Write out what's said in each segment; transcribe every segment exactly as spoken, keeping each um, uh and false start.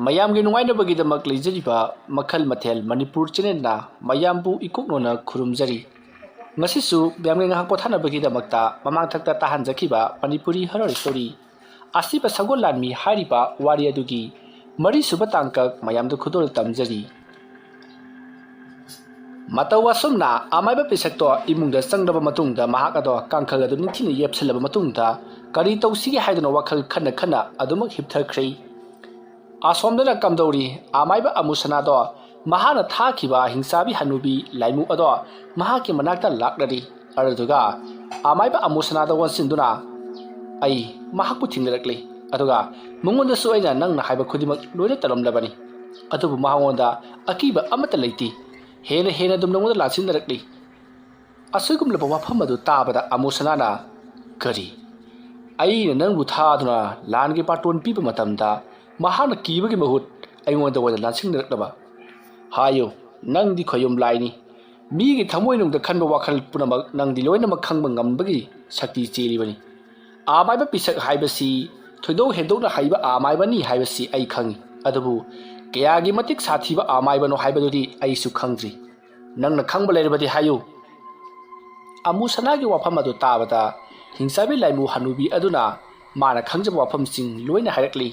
ꯃꯌꯥꯝꯒꯤ ꯅꯨꯡꯉꯥꯏꯅꯕꯒꯤꯗꯃꯛ ꯂꯩꯖꯔꯤꯕ ꯃꯈꯜ ꯃꯊꯦꯜ ꯃꯅꯤꯄꯨꯔ ꯆꯦꯅꯦꯜꯅ ꯃꯌꯥꯝꯕꯨ ꯏꯀꯣꯛꯅꯣꯅ ꯈꯨꯔꯨꯝꯖꯔꯤ꯫ ꯉꯁꯤꯁꯨ ꯃꯌꯥꯝꯒꯤ ꯉꯥꯏꯍꯥꯛ ꯄꯣꯊꯥꯅꯕꯒꯤꯗꯃꯛꯇ ꯃꯃꯥꯡꯊꯛꯇ ꯇꯥꯍꯟꯖꯈꯤꯕ ꯃꯅꯤꯄꯨꯔꯤ ꯍꯔꯣꯔ ꯁ꯭ꯇꯣꯔꯤ ꯑꯁꯤꯕ ꯁꯒꯣꯜ ꯂꯥꯟꯃꯤ ꯍꯥꯏꯔꯤꯕ ꯋꯥꯔꯤ ꯑꯗꯨꯒꯤ ꯃꯔꯤꯁꯨꯕ ꯇꯥꯡꯀꯛ ꯃꯌꯥꯝꯗ ꯈꯨꯗꯣꯜ ꯇꯝꯖꯔꯤ꯫ ꯃꯇꯧ ꯑꯁꯨꯝꯅ ꯑꯃꯥꯏꯕ ꯄꯤꯁꯛꯇꯣ ꯏꯃꯨꯡꯗ ꯆꯪꯂꯕ ꯃꯇꯨꯡꯗ ꯃꯍꯥꯛ ꯑꯗꯣ ꯀꯥꯡꯈꯜ ꯑꯗꯨ ꯅꯤꯡꯊꯤꯅ ꯌꯦꯞꯁꯤꯜꯂꯕ ꯃꯇꯨꯡꯗ ꯀꯔꯤ ꯇꯧꯁꯤꯒꯦ ꯍꯥꯏꯗꯨꯅ ꯋꯥꯈꯜ ꯈꯟꯅ ꯈꯟꯅ ꯑꯗꯨꯃꯛ ꯍꯤꯞꯊꯈ꯭ꯔꯦ꯫ ꯑꯁꯣꯝꯗꯅ ꯀꯝꯗꯧꯔꯤ? ꯑꯃꯥꯏꯕ ꯑꯃꯨꯁꯅꯥꯗꯣ ꯃꯍꯥꯛꯅ ꯊꯥꯈꯤꯕ ꯍꯤꯡꯆꯥꯕꯤ ꯍꯅꯨꯕꯤ ꯂꯥꯏꯃꯨ ꯑꯗꯣ ꯃꯍꯥꯛꯀꯤ ꯃꯅꯥꯛꯇ ꯂꯥꯛꯂꯔꯤ꯫ ꯑꯗꯨꯗꯨꯒ ꯑꯃꯥꯏꯕ ꯑꯃꯨꯁꯅꯥꯗ ꯑꯣꯟꯁꯤꯟꯗꯨꯅ, "ꯑꯩ ꯃꯍꯥꯛꯄꯨ ꯊꯦꯡꯅꯔꯛꯂꯦ, ꯑꯗꯨꯒ ꯃꯉꯣꯟꯗꯁꯨ ꯑꯩꯅ ꯅꯪꯅ ꯍꯥꯏꯕ ꯈꯨꯗꯤꯡꯃꯛ ꯂꯣꯏꯅ ꯇꯧꯔꯝꯂꯕꯅꯤ, ꯑꯗꯨꯕꯨ ꯃꯉꯣꯟꯗ ꯑꯀꯤꯕ ꯑꯃꯠꯇ ꯂꯩꯇꯦ꯫ ꯍꯦꯟꯅ ꯍꯦꯟꯅ ꯑꯗꯨꯝ ꯅꯉꯣꯟꯗ ꯂꯥꯟꯁꯤꯟꯅꯔꯛꯂꯤ"꯫ ꯑꯁꯤꯒꯨꯝꯂꯕ ꯋꯥꯐꯝ ꯑꯗꯨ ꯇꯥꯕꯗ ꯑꯃꯨꯁꯅꯥꯅ, "ꯀꯔꯤ? ꯑꯩꯅ ꯅꯪꯕꯨ ꯊꯥꯗꯨꯅ ꯂꯥꯟꯒꯤ ꯄꯥꯔꯇꯣꯟ ꯄꯤꯕ ꯃꯇꯝꯗ ꯃꯍꯥꯛꯅ ꯀꯤꯕꯒꯤ ꯃꯍꯨꯠ ꯑꯩꯉꯣꯟꯗ ꯑꯣꯏꯅ ꯂꯥꯟꯁꯤꯟꯅꯔꯛꯂꯕ? ꯍꯥꯏꯌꯨ, ꯅꯪꯗꯤ ꯈꯣꯌꯨꯝ ꯂꯥꯏꯅꯤ꯫ ꯃꯤꯒꯤ ꯊꯃꯣꯏꯅꯨꯡꯗ ꯈꯟꯕ ꯋꯥꯈꯜ ꯄꯨꯝꯅꯃꯛ ꯅꯪꯗꯤ ꯂꯣꯏꯅꯃꯛ ꯈꯪꯕ ꯉꯝꯕꯒꯤ ꯁꯛꯇꯤ ꯆꯦꯜꯂꯤꯕꯅꯤ꯫ ꯑꯃꯥꯏꯕ ꯄꯤꯁꯛ ꯍꯥꯏꯕꯁꯤ ꯊꯣꯏꯗꯣꯛ ꯍꯦꯟꯗꯣꯛꯅ ꯍꯩꯕ ꯑꯃꯥꯏꯕꯅꯤ ꯍꯥꯏꯕꯁꯤ ꯑꯩ ꯈꯪꯏ, ꯑꯗꯨꯕꯨ ꯀꯌꯥꯒꯤ ꯃꯇꯤꯛ ꯁꯥꯊꯤꯕ ꯑꯃꯥꯏꯕꯅꯣ ꯍꯥꯏꯕꯗꯨꯗꯤ ꯑꯩꯁꯨ ꯈꯪꯗ꯭ꯔꯤ꯫ ꯅꯪꯅ ꯈꯪꯕ ꯂꯩꯔꯕꯗꯤ ꯍꯥꯏꯌꯨ"꯫ ꯑꯃꯨꯁꯅꯥꯒꯤ ꯋꯥꯐꯝ ꯑꯗꯨ ꯇꯥꯕꯗ ꯍꯤꯡꯆꯥꯕꯤ ꯂꯥꯏꯃꯨ ꯍꯅꯨꯕꯤ ꯑꯗꯨꯅ ꯃꯥꯅ ꯈꯪꯖꯕ ꯋꯥꯐꯝꯁꯤꯡ ꯂꯣꯏꯅ ꯍꯥꯏꯔꯛꯂꯤ꯫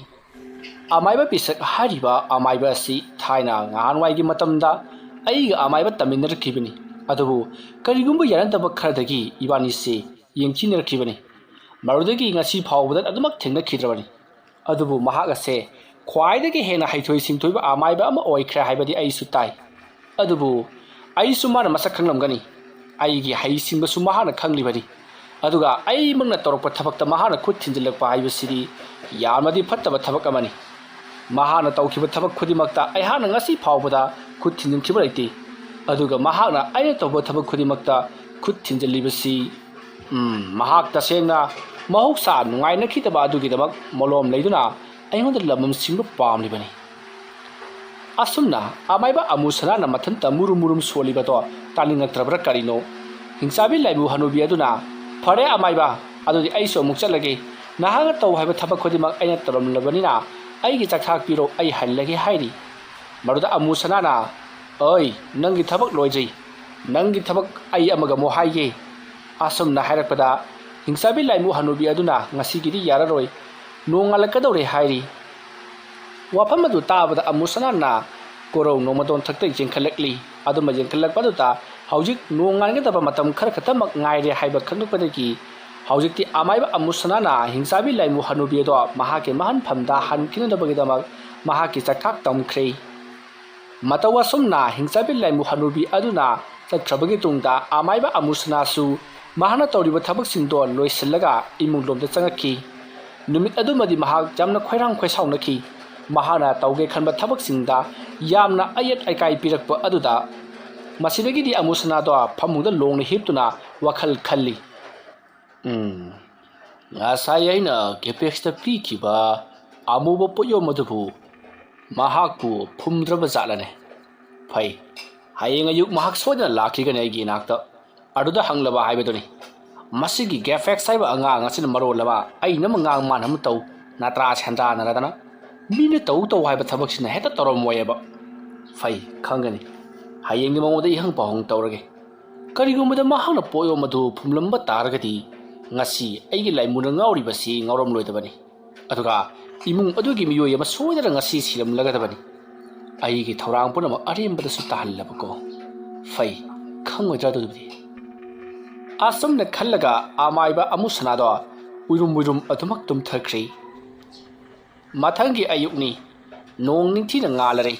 ꯑꯃꯥꯏꯕ ꯄꯤꯁꯛ ꯍꯥꯏꯔꯤꯕ ꯑꯃꯥꯏꯕ ꯑꯁꯤ ꯊꯥꯏꯅ ꯉꯍꯥꯟꯋꯥꯏꯒꯤ ꯃꯇꯝꯗ ꯑꯩꯒ ꯑꯃꯥꯏꯕ ꯇꯝꯃꯤꯟꯅꯔꯛꯈꯤꯕꯅꯤ, ꯑꯗꯨꯕꯨ ꯀꯔꯤꯒꯨꯝꯕ ꯌꯥꯅꯗꯕ ꯈꯔꯗꯒꯤ ꯏꯕꯥꯅꯤꯁꯤ ꯌꯦꯡꯊꯤꯅꯔꯛꯈꯤꯕꯅꯤ꯫ ꯃꯗꯨꯗꯒꯤ ꯉꯁꯤ ꯐꯥꯎꯕꯗ ꯑꯗꯨꯃꯛ ꯊꯦꯡꯅꯈꯤꯗ꯭ꯔꯕꯅꯤ꯫ ꯑꯗꯨꯕꯨ ꯃꯍꯥꯛ ꯑꯁꯦ ꯈ꯭ꯋꯥꯏꯗꯒꯤ ꯍꯦꯟꯅ ꯍꯩꯊꯣꯏ ꯁꯤꯡꯊꯣꯏꯕ ꯑꯃꯥꯏꯕ ꯑꯃ ꯑꯣꯏꯈ꯭ꯔꯦ ꯍꯥꯏꯕꯗꯤ ꯑꯩꯁꯨ ꯇꯥꯏ꯫ ꯑꯗꯨꯕꯨ ꯑꯩꯁꯨ ꯃꯥꯅ ꯃꯁꯛ ꯈꯪꯂꯝꯒꯅꯤ꯫ ꯑꯩꯒꯤ ꯍꯩꯁꯤꯡꯕꯁꯨ ꯃꯍꯥꯛꯅ ꯈꯪꯂꯤꯕꯅꯤ꯫ ꯑꯗꯨꯒ ꯑꯩꯃꯛꯅ ꯇꯧꯔꯛꯄ ꯊꯕꯛꯇ ꯃꯍꯥꯛꯅ ꯈꯨꯠ ꯊꯤꯟꯖꯤꯜꯂꯛꯄ ꯍꯥꯏꯕꯁꯤꯗꯤ ꯌꯥꯝꯅꯗꯤ ꯐꯠꯇꯕ ꯊꯕꯛ ꯑꯃꯅꯤ꯫ ꯃꯍꯥꯛꯅ ꯇꯧꯈꯤꯕ ꯊꯕꯛ ꯈꯨꯗꯤꯡꯃꯛꯇ ꯑꯩꯍꯥꯛꯅ ꯉꯁꯤ ꯐꯥꯎꯕꯗ ꯈꯨꯠ ꯊꯤꯟꯖꯤꯟꯈꯤꯕ ꯂꯩꯇꯦ꯫ ꯑꯗꯨꯒ ꯃꯍꯥꯛꯅ ꯑꯩꯅ ꯇꯧꯕ ꯊꯕꯛ ꯈꯨꯗꯤꯡꯃꯛꯇ ꯈꯨꯠ ꯊꯤꯟꯖꯤꯜꯂꯤꯕꯁꯤ, ꯎꯝ, ꯃꯍꯥꯛ ꯇꯁꯦꯡꯅ ꯃꯍꯧꯁꯥ ꯅꯨꯡꯉꯥꯏꯅꯈꯤꯗꯕ ꯑꯗꯨꯒꯤꯗꯃꯛ ꯃꯣꯂꯣꯝ ꯂꯩꯗꯨꯅ ꯑꯩꯉꯣꯟꯗ ꯂꯃꯟ ꯁꯤꯡꯕ ꯄꯥꯝꯂꯤꯕꯅꯤ꯫ ꯑꯁꯨꯝꯅ ꯑꯃꯥꯏꯕ ꯑꯃꯨꯁꯅꯥꯅ ꯃꯊꯟꯇ ꯃꯨꯔꯨꯝ ꯃꯨꯔꯨꯝ ꯁꯣꯜꯂꯤꯕꯗꯣ ꯇꯥꯅꯤꯡꯉꯛꯇ꯭ꯔꯕ꯭ꯔꯥ ꯀꯔꯤꯅꯣ? ꯍꯤꯡꯆꯥꯕꯤ ꯂꯥꯏꯃꯨ ꯍꯅꯨꯕꯤ ꯑꯗꯨꯅ, "ꯐꯔꯦ ꯑꯃꯥꯏꯕ, ꯑꯗꯨꯗꯤ ꯑꯩꯁꯨ ꯑꯃꯨꯛ ꯆꯠꯂꯒꯦ꯫ ꯅꯍꯥꯛꯅ ꯇꯧ ꯍꯥꯏꯕ ꯊꯕꯛ ꯈꯨꯗꯤꯡꯃꯛ ꯑꯩꯅ ꯇꯧꯔꯝꯂꯕꯅꯤꯅ "ꯑꯩꯒꯤ ꯆꯥꯛꯊꯥꯛ ꯄꯤꯔꯣ, ꯑꯩ ꯍꯜꯂꯒꯦ" ꯍꯥꯏꯔꯤ꯫ ꯃꯗꯨꯗ ꯑꯃꯨ ꯁꯅꯥꯅ, "ꯑꯣꯏ, ꯅꯪꯒꯤ ꯊꯕꯛ ꯂꯣꯏꯗ꯭ꯔꯤ, ꯅꯪꯒꯤ ꯊꯕꯛ ꯑꯩ ꯑꯃꯒ ꯑꯃꯨꯛ ꯍꯥꯏꯒꯦ"꯫ ꯑꯁꯨꯝꯅ ꯍꯥꯏꯔꯛꯄꯗ ꯍꯤꯡꯆꯥꯕꯤ ꯂꯥꯏꯃꯨ ꯍꯅꯨꯕꯤ ꯑꯗꯨꯅ, "ꯉꯁꯤꯒꯤꯗꯤ ꯌꯥꯔꯔꯣꯏ, ꯅꯣꯡꯉꯥꯜꯂꯛꯀꯗꯧꯔꯦ" ꯍꯥꯏꯔꯤ꯫ ꯋꯥꯐꯝ ꯑꯗꯨ ꯇꯥꯕꯗ ꯑꯃꯨ ꯁꯅꯥꯅ ꯀꯣꯔꯧ ꯅꯣꯡꯃꯗꯣꯟ ꯊꯛꯇ ꯌꯦꯡꯈꯠꯂꯛꯂꯤ꯫ ꯑꯗꯨꯃ ꯌꯦꯡꯈꯠꯂꯛꯄ ꯑꯗꯨꯗ ꯍꯧꯖꯤꯛ ꯅꯣꯡꯉꯥꯟꯒꯗꯕ ꯃꯇꯝ ꯈꯔ ꯈꯛꯇꯃꯛ ꯉꯥꯏꯔꯦ ꯍꯥꯏꯕ ꯈꯪꯂꯛꯄꯗꯒꯤ ꯍꯧꯖꯤꯛꯇꯤ ꯑꯃꯥꯏꯕ ꯑꯃꯨ ꯁꯅꯥꯅ ꯍꯤꯡꯆꯥꯕꯤ ꯂꯥꯏꯃꯨ ꯍꯅꯨꯕꯤ ꯑꯗꯣ ꯃꯍꯥꯛꯀꯤ ꯃꯍꯟꯐꯝꯗ ꯍꯟꯈꯤꯅꯅꯕꯒꯤꯗꯃꯛ ꯃꯍꯥꯛꯀꯤ ꯆꯥꯛꯊꯥꯛ ꯇꯝꯈ꯭ꯔꯦ꯫ ꯃꯇꯧ ꯑꯁꯨꯝꯅ ꯍꯤꯡꯆꯥꯕꯤ ꯂꯥꯏꯃꯨ ꯍꯅꯨꯕꯤ ꯑꯗꯨꯅ ꯆꯠꯈ꯭ꯔꯕꯒꯤ ꯇꯨꯡꯗ ꯑꯃꯥꯏꯕ ꯑꯃꯨ ꯁꯅꯥꯁꯨ ꯃꯍꯥꯛꯅ ꯇꯧꯔꯤꯕ ꯊꯕꯛꯁꯤꯡꯗꯣ ꯂꯣꯏꯁꯤꯜꯂꯒ ꯏꯃꯨꯡꯂꯣꯝꯗ ꯆꯪꯉꯛꯈꯤ꯫ ꯅꯨꯃꯤꯠ ꯑꯗꯨꯃꯗꯤ ꯃꯍꯥꯛ ꯌꯥꯝꯅ ꯈꯣꯏꯔꯥꯡ ꯈꯣꯏꯁꯥꯎꯅꯈꯤ꯫ ꯃꯍꯥꯛꯅ ꯇꯧꯒꯦ ꯈꯟꯕ ꯊꯕꯛꯁꯤꯡꯗ ꯌꯥꯝꯅ ꯑꯌꯦꯠ ꯑꯀꯥꯏ ꯄꯤꯔꯛꯄ ꯑꯗꯨꯗ ꯃꯁꯤꯗꯒꯤꯗꯤ ꯑꯃꯨ ꯁꯅꯥꯗꯣ ꯐꯃꯨꯡꯗ ꯂꯣꯡꯅ ꯍꯤꯞꯇꯨꯅ ꯋꯥꯈꯜ ꯈꯜꯂꯤ꯫ "ꯎꯝ, ꯉꯁꯥꯏ ꯑꯩꯅ ꯀꯦꯄꯦꯛꯁꯇ ꯄꯤꯈꯤꯕ ꯑꯃꯨꯕ ꯄꯣꯠꯌꯣꯝ ꯑꯗꯨꯕꯨ ꯃꯍꯥꯛꯄꯨ ꯐꯨꯝꯗ꯭ꯔꯕ ꯖꯥꯠꯂꯅꯦ? ꯐꯩ, ꯍꯌꯦꯡ ꯑꯌꯨꯛ ꯃꯍꯥꯛ ꯁꯣꯏꯗꯅ ꯂꯥꯛꯈꯤꯒꯅꯤ ꯑꯩꯒꯤ ꯏꯅꯥꯛꯇ꯫ ꯑꯗꯨꯗ ꯍꯪꯂꯕ ꯍꯥꯏꯕꯗꯨꯅꯤ꯫ ꯃꯁꯤꯒꯤ ꯀꯦꯐꯦꯛꯁ ꯍꯥꯏꯕ ꯑꯉꯥꯡ ꯑꯁꯤꯅ ꯃꯔꯣꯜ ꯑꯃ ꯑꯩꯅ ꯑꯃ ꯉꯥꯡ ꯃꯥꯅ ꯑꯃ ꯇꯧ, ꯅꯥꯇ꯭ꯔꯥ ꯁꯦꯟꯗꯥꯅꯔꯗꯅ꯫ ꯃꯤꯅ ꯇꯧ ꯇꯧ ꯍꯥꯏꯕ ꯊꯕꯛꯁꯤꯅ ꯍꯦꯛꯇ ꯇꯧꯔꯝꯃꯣꯏꯑꯕ꯫ ꯐꯩ, ꯈꯪꯒꯅꯤ꯫ ꯍꯌꯦꯡꯗꯤ ꯃꯉꯣꯟꯗ ꯏꯍꯪ ꯄꯥꯎꯍꯪ ꯇꯧꯔꯒꯦ꯫ ꯀꯔꯤꯒꯨꯝꯕꯗ ꯃꯍꯥꯛꯅ ꯄꯣꯠꯌꯣꯝ ꯑꯗꯨ ꯐꯨꯝꯂꯝꯕ ꯇꯥꯔꯒꯗꯤ ꯉꯁꯤ ꯑꯩꯒꯤ ꯂꯥꯏꯃꯨꯅ ꯉꯥꯎꯔꯤꯕꯁꯤ ꯉꯥꯎꯔꯝꯂꯣꯏꯗꯕꯅꯤ꯫ ꯑꯗꯨꯒ ꯏꯃꯨꯡ ꯑꯗꯨꯒꯤ ꯃꯤꯑꯣꯏ ꯑꯃ ꯁꯣꯏꯗꯅ ꯉꯁꯤ ꯁꯤꯔꯝꯂꯒꯗꯕꯅꯤ꯫ ꯑꯩꯒꯤ ꯊꯧꯔꯥꯡ ꯄꯨꯝꯅꯃꯛ ꯑꯔꯦꯝꯕꯗꯁꯨ ꯇꯥꯍꯜꯂꯕꯀꯣ꯫ ꯐꯩ, ꯈꯪꯉꯣꯏꯗ꯭ꯔꯥ ꯑꯗꯨꯕꯨꯗꯤ?" ꯑꯁꯨꯝꯅ ꯈꯜꯂꯒ ꯑꯃꯥꯏꯕ ꯑꯃꯨ ꯁꯅꯥꯗꯣ ꯎꯏꯔꯨꯝ ꯎꯏꯔꯨꯝ ꯑꯗꯨꯃꯛ ꯇꯨꯝꯊꯈ꯭ꯔꯤ꯫ ꯃꯊꯪꯒꯤ ꯑꯌꯨꯛꯅꯤ꯫ ꯅꯣꯡ ꯅꯤꯡꯊꯤꯅ ꯉꯥꯜꯂꯔꯦ꯫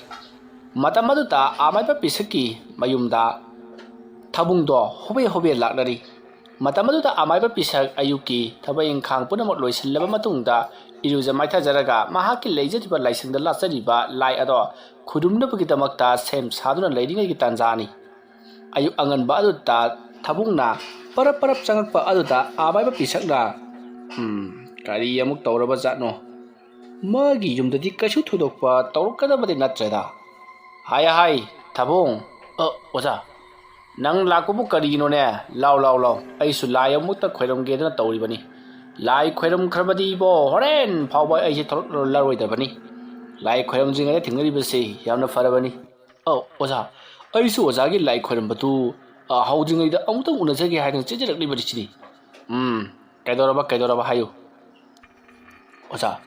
ꯃꯇꯝ ꯑꯗꯨꯗ ꯑꯃꯥꯏꯕ ꯄꯤꯁꯛꯀꯤ ꯃꯌꯨꯝꯗ ꯊꯕꯨꯡꯗꯣ ꯍꯣꯕꯦ ꯍꯣꯕꯦ ꯂꯥꯛꯅꯔꯤ꯫ ꯃꯇꯝ ꯑꯗꯨꯗ ꯑꯃꯥꯏꯕ ꯄꯤꯁꯛ ꯑꯌꯨꯛꯀꯤ ꯊꯕꯛ ꯏꯪꯈꯥꯡ ꯄꯨꯝꯅꯃꯛ ꯂꯣꯏꯁꯤꯜꯂꯕ ꯃꯇꯨꯡꯗ ꯏꯔꯨꯖ ꯃꯥꯏꯊꯖꯔꯒ ꯃꯍꯥꯛꯀꯤ ꯂꯩꯖꯔꯤꯕ ꯂꯥꯏꯁꯪꯗ ꯂꯥꯠꯆꯔꯤꯕ ꯂꯥꯏ ꯑꯗꯣ ꯈꯨꯔꯨꯝꯅꯕꯒꯤꯗꯃꯛꯇ ꯁꯦꯝ ꯁꯥꯗꯨꯅ ꯂꯩꯔꯤꯉꯩꯒꯤ ꯇꯥꯟꯖꯥꯅꯤ꯫ ꯑꯌꯨꯛ ꯑꯉꯟꯕ ꯑꯗꯨꯗ ꯊꯕꯨꯡꯅ ꯄꯔꯞ ꯄꯔꯞ ꯆꯪꯉꯛꯄ ꯑꯗꯨꯗ ꯑꯃꯥꯏꯕ ꯄꯤꯁꯛꯅ, "ꯎꯝ, ꯀꯔꯤ ꯑꯃꯨꯛ ꯇꯧꯔꯕ ꯖꯥꯠꯅꯣ? ꯃꯥꯒꯤ ꯌꯨꯝꯗꯗꯤ ꯀꯩꯁꯨ ꯊꯣꯏꯗꯣꯛꯄ ꯇꯧꯔꯛꯀꯗꯕꯗꯤ ꯅꯠꯇ꯭ꯔꯦꯗ꯫ ꯍꯥꯏ ꯍꯥꯏ, ꯊꯕꯨꯡ, ꯑ, ꯑꯣꯖꯥ, ꯅꯪ ꯂꯥꯛꯄꯕꯨ ꯀꯔꯤꯒꯤꯅꯣꯅꯦ? ꯂꯥꯎ, ꯂꯥꯎ, ꯂꯥꯎ, ꯑꯩꯁꯨ ꯂꯥꯏ ꯑꯃꯨꯛꯇ ꯈꯣꯏꯔꯝꯒꯦꯗꯅ ꯇꯧꯔꯤꯕꯅꯤ꯫ ꯂꯥꯏ ꯈꯣꯏꯔꯝꯈ꯭ꯔꯕꯗꯤ ꯏꯕꯣ, ꯍꯣꯔꯦꯟ ꯐꯥꯎꯕ ꯑꯩꯁꯦ ꯊꯣꯛꯂꯛꯂꯔꯣꯏꯗꯕꯅꯤ꯫ ꯂꯥꯏ ꯈꯣꯏꯔꯝꯗ꯭ꯔꯤꯉꯩꯗ ꯊꯦꯡꯅꯔꯤꯕꯁꯤ ꯌꯥꯝꯅ ꯐꯔꯕꯅꯤ꯫ ꯑꯧ ꯑꯣꯖꯥ, ꯑꯩꯁꯨ ꯑꯣꯖꯥꯒꯤ ꯂꯥꯏ ꯈꯣꯏꯔꯝꯕꯗꯨ, ꯑ, ꯍꯧꯗ꯭ꯔꯤꯉꯩꯗ ꯑꯃꯨꯛꯇꯪ ꯎꯅꯖꯒꯦ ꯍꯥꯏꯗꯅ ꯆꯦꯟꯖꯔꯛꯂꯤꯕꯅꯤ ꯁꯤꯗꯤ꯫ ꯎꯝ, ꯀꯩꯗꯧꯔꯕ, ꯀꯩꯗꯧꯔꯕ ꯍꯥꯏꯌꯨ꯫ ꯑꯣꯖꯥ,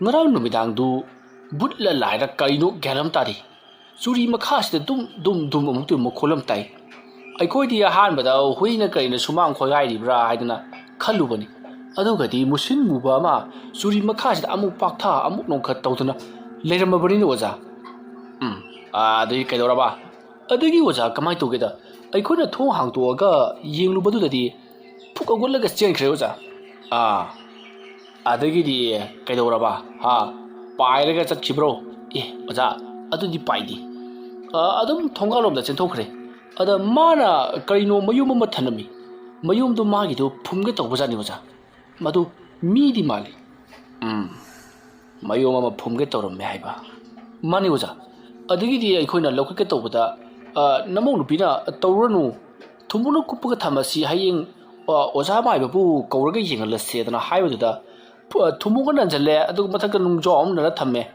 ꯉꯔꯥꯡ ꯅꯨꯃꯤꯗꯥꯡꯗꯨ ꯕꯨꯠꯂ ꯂꯥꯏꯔ ꯀꯔꯤꯅꯣ ꯒ꯭ꯌꯥꯟ ꯑꯃ ꯇꯥꯗꯦ꯫ ꯆꯨꯔꯤ ꯃꯈꯥꯁꯤꯗ ꯗꯨꯝ ꯗꯨꯝ ꯗꯨꯝ ꯑꯃꯨꯛꯇ ꯃꯈꯣꯜ ꯑꯃ ꯇꯥꯏ꯫ ꯑꯩꯈꯣꯏꯗꯤ ꯑꯍꯥꯟꯕꯗ ꯍꯨꯏꯅ ꯀꯔꯤꯅ ꯁꯨꯃꯥꯡ ꯈꯣꯏꯒꯥꯏꯔꯤꯕ꯭ꯔꯥ ꯍꯥꯏꯗꯅ ꯈꯜꯂꯨꯕꯅꯤ꯫ ꯑꯗꯨꯒꯗꯤ ꯃꯨꯁꯤꯟ ꯃꯨꯕ ꯑꯃ ꯆꯨꯔꯤ ꯃꯈꯥꯁꯤꯗ ꯑꯃꯨꯛ ꯄꯥꯛꯊ ꯑꯃꯨꯛ ꯅꯣꯡꯈꯠ ꯇꯧꯗꯨꯅ ꯂꯩꯔꯝꯃꯕꯅꯤꯅꯦ ꯑꯣꯖꯥ꯫ ꯎꯝ, ꯑꯥ, ꯑꯗꯨꯗꯤ ꯀꯩꯗꯧꯔꯕ? ꯑꯗꯨꯒꯤ ꯑꯣꯖꯥ ꯀꯃꯥꯏꯅ ꯇꯧꯒꯦꯗ, ꯑꯩꯈꯣꯏꯅ ꯊꯣꯡ ꯍꯥꯡꯇꯣꯛꯑꯒ ꯌꯦꯡꯂꯨꯕꯗꯨꯗꯗꯤ ꯐꯨꯛ ꯍꯧꯒꯠꯂꯒ ꯆꯦꯟꯈ꯭ꯔꯦ ꯑꯣꯖꯥ꯫ ꯑꯥ, ꯑꯗꯒꯤꯗꯤ ꯀꯩꯗꯧꯔꯕ? ꯍꯥ? ꯄꯥꯏꯔꯒ ꯆꯠꯈꯤꯕ꯭ꯔꯣ? ꯑꯦ ꯑꯣꯖꯥ, ꯑꯗꯨꯗꯤ ꯄꯥꯏꯗꯦ꯫ ꯑꯥ, ꯑꯗꯨꯝ ꯊꯣꯡꯒꯥꯜꯂꯣꯝꯗ ꯆꯦꯟꯊꯣꯛꯈ꯭ꯔꯦ꯫ ꯑꯗ ꯃꯥꯅ ꯀꯔꯤꯅꯣ ꯃꯌꯨꯝ ꯑꯃ ꯊꯅꯝꯃꯤ꯫ ꯃꯌꯨꯝꯗꯣ ꯃꯥꯒꯤꯗꯣ ꯐꯨꯝꯒꯦ ꯇꯧꯕꯖꯥꯠꯅꯤ ꯑꯣꯖꯥ꯫ ꯃꯗꯨ ꯃꯤꯗꯤ ꯃꯥꯜꯂꯤ꯫ ꯎꯝ, ꯃꯌꯨꯝ ꯑꯃ ꯐꯨꯝꯒꯦ ꯇꯧꯔꯝꯃꯦ ꯍꯥꯏꯕ꯫ ꯃꯥꯅꯤ ꯑꯣꯖꯥ꯫ ꯑꯗꯒꯤꯗꯤ ꯑꯩꯈꯣꯏꯅ ꯂꯧꯈꯠꯀꯦ ꯇꯧꯕꯗ, ꯑ, ꯅꯃꯧ ꯅꯨꯄꯤꯅ "ꯇꯧꯔꯨꯔꯅꯨ, ꯊꯨꯝꯃꯣꯛꯅ ꯀꯨꯞꯄꯒ ꯊꯝꯃꯁꯤ, ꯍꯌꯦꯡ, ꯑ, ꯑꯣꯖꯥ ꯃꯥꯏꯕꯕꯨ ꯀꯧꯔꯒ ꯌꯦꯡꯍꯜꯂꯁꯦꯗꯅ" ꯍꯥꯏꯕꯗꯨꯗ, ꯐꯨ-, ꯑ, ꯊꯨꯝꯃꯣꯛꯀ ꯅꯟꯖꯜꯂꯦ, ꯑꯗꯨꯒ ꯃꯊꯛꯇ ꯅꯨꯡꯖꯥꯎ ꯑꯃ ꯅꯜꯂ ꯊꯝꯃꯦ꯫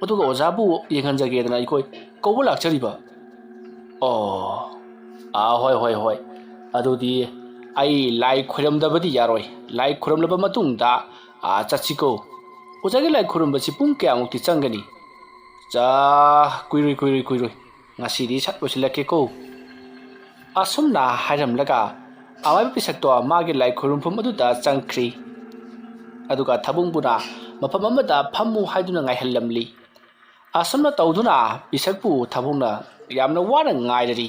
ꯑꯗꯨꯒ ꯑꯣꯖꯥꯕꯨ ꯌꯦꯡꯍꯟꯖꯒꯦꯗꯅ ꯑꯩꯈꯣꯏ ꯀꯧꯕ ꯂꯥꯛꯆꯔꯤꯕ꯫ ꯑꯣ, ꯑꯥ, ꯍꯣꯏ, ꯍꯣꯏ, ꯍꯣꯏ꯫ ꯑꯗꯨꯗꯤ ꯑꯩ ꯂꯥꯏ ꯈꯣꯏꯔꯝꯗꯕꯗꯤ ꯌꯥꯔꯣꯏ꯫ ꯂꯥꯏ ꯈꯣꯏꯔꯝꯂꯕ ꯃꯇꯨꯡꯗ, ꯑꯥ, ꯆꯠꯁꯤꯀꯣ꯫ ꯑꯣꯖꯥꯒꯤ ꯂꯥꯏ ꯈꯣꯏꯔꯝꯕꯁꯤ ꯄꯨꯡ ꯀꯌꯥꯃꯨꯛꯇꯤ ꯆꯪꯒꯅꯤ? ꯆꯥ, ꯀꯨꯏꯔꯣꯏ, ꯀꯨꯏꯔꯣꯏ, ꯀꯨꯏꯔꯣꯏ꯫ ꯉꯁꯤꯗꯤ ꯁꯠ ꯂꯣꯏꯁꯤꯜꯂꯛꯀꯦꯀꯣ꯫ ꯑꯁꯨꯝꯅ ꯍꯥꯏꯔꯝꯂꯒ ꯑꯃꯥꯏꯕ ꯄꯤꯁꯛꯇꯣ ꯃꯥꯒꯤ ꯂꯥꯏ ꯈꯨꯔꯨꯝꯐꯝ ꯑꯗꯨꯗ ꯆꯪꯈ꯭ꯔꯤ꯫ ꯑꯗꯨꯒ ꯊꯕꯨꯡꯕꯨꯅ ꯃꯐꯝ ꯑꯃꯗ ꯐꯝꯃꯨ ꯍꯥꯏꯗꯨꯅ ꯉꯥꯏꯍꯜꯂꯝꯂꯤ꯫ ꯑꯁꯨꯝꯅ ꯇꯧꯗꯨꯅ ꯄꯤꯁꯛꯄꯨ ꯊꯕꯨꯡꯅ ꯌꯥꯝꯅ ꯋꯥꯅ ꯉꯥꯏꯔꯔꯤ꯫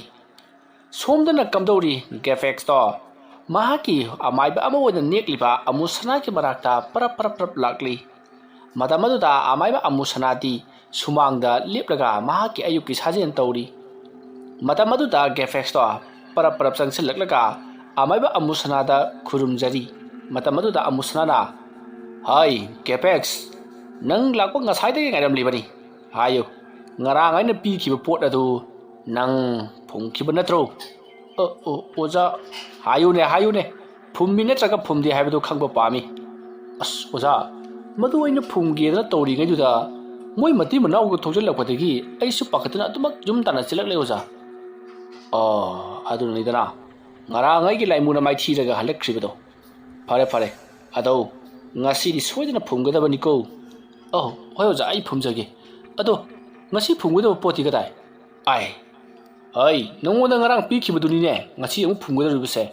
ꯁꯣꯝꯗꯅ ꯀꯝꯗꯧꯔꯤ ꯒꯦꯐꯦꯛꯁꯇꯣ? ꯃꯍꯥꯛꯀꯤ ꯑꯃꯥꯏꯕ ꯑꯃ ꯑꯣꯏꯅ ꯅꯦꯛꯂꯤꯕ ꯑꯃꯨ ꯁꯅꯥꯒꯤ ꯃꯅꯥꯛꯇ ꯄꯔꯞ ꯄꯔꯞ ꯄꯔꯞ ꯂꯥꯛꯂꯤ꯫ ꯃꯇꯝ ꯑꯗꯨꯗ ꯑꯃꯥꯏꯕ ꯑꯃꯨ ꯁꯅꯥꯗꯤ ꯁꯨꯃꯥꯡꯗ ꯂꯦꯞꯂꯒ ꯃꯍꯥꯛꯀꯤ ꯑꯌꯨꯛꯀꯤ ꯁꯥꯖꯦꯜ ꯇꯧꯔꯤ꯫ ꯃꯇꯝ ꯑꯗꯨꯗ ꯒꯦꯐꯦꯛꯁꯇꯣ ꯄꯔꯞ ꯄꯔꯞ ꯆꯪꯁꯤꯜꯂꯛꯂꯒ ꯑꯃꯥꯏꯕ ꯑꯃꯨ ꯁꯅꯥꯗ ꯈꯨꯔꯨꯝꯖꯔꯤ꯫ ꯃꯇꯝ ꯑꯗꯨꯗ ꯑꯃꯨ ꯁꯅꯥꯅ, "ꯍꯥꯏ ꯒꯦꯐꯦꯛꯁ, ꯅꯪ ꯂꯥꯛꯄ ꯉꯁꯥꯏꯗꯒꯤ ꯉꯥꯏꯔꯝꯂꯤꯕꯅꯤ꯫ ꯍꯥꯏꯌꯨ, ꯉꯔꯥꯡ ꯑꯩꯅ ꯄꯤꯈꯤꯕ ꯄꯣꯠ ꯑꯗꯨ ꯅꯪ ꯐꯪꯈꯤꯕ ꯅꯠꯇ꯭ꯔꯣ?" "ꯑ, ꯑꯣ, ꯑꯣꯖꯥ, ꯍꯥꯏꯌꯨꯅꯦ, ꯍꯥꯏꯌꯨꯅꯦ, ꯐꯨꯝꯃꯤ ꯅꯠꯇ꯭ꯔꯒ ꯐꯨꯝꯗꯦ ꯍꯥꯏꯕꯗꯨ ꯈꯪꯕ ꯄꯥꯝꯃꯤ꯫ ꯑꯁ ꯑꯣꯖꯥ, ꯃꯗꯨ ꯑꯩꯅ ꯐꯨꯝꯒꯦꯗꯅ ꯇꯧꯔꯤꯉꯩꯗꯨꯗ ꯃꯣꯏ ꯃꯇꯩ ꯃꯅꯥꯎꯒ ꯊꯣꯛꯆꯜꯂꯛꯄꯗꯒꯤ ꯑꯩꯁꯨ ꯄꯥꯈꯠꯇꯅ ꯑꯗꯨꯃꯛ ꯌꯨꯝ ꯇꯥꯟꯅ ꯆꯦꯜꯂꯛꯂꯦ ꯑꯣꯖꯥ꯫ ꯑꯣ, ꯑꯗꯨꯅꯅꯤꯗꯅ ꯉꯔꯥꯡ ꯑꯩꯒꯤ ꯂꯥꯏꯃꯨꯅ ꯃꯥꯏꯊꯤꯔꯒ ꯍꯜꯂꯛꯈ꯭ꯔꯤꯕꯗꯣ꯫ ꯐꯔꯦ ꯐꯔꯦ, ꯑꯗꯣ ꯉꯁꯤꯗꯤ ꯁꯣꯏꯗꯅ ꯐꯨꯝꯒꯗꯕꯅꯤꯀꯣ꯫ ꯑꯧ ꯍꯣꯏ ꯑꯣꯖꯥ, ꯑꯩ ꯐꯨꯝꯖꯒꯦ꯫ ꯑꯗꯣ ꯉꯁꯤ ꯐꯨꯝꯒꯗꯕ ꯄꯣꯠꯇꯤ ꯀꯗꯥꯏ? ꯑꯥꯏ, ꯑꯩ ꯅꯉꯣꯟꯗ ꯉꯔꯥꯡ ꯄꯤꯈꯤꯕꯗꯨꯅꯤꯅꯦ ꯉꯁꯤ ꯑꯃꯨꯛ ꯐꯨꯝꯒꯗꯧꯔꯤꯕꯁꯦ꯫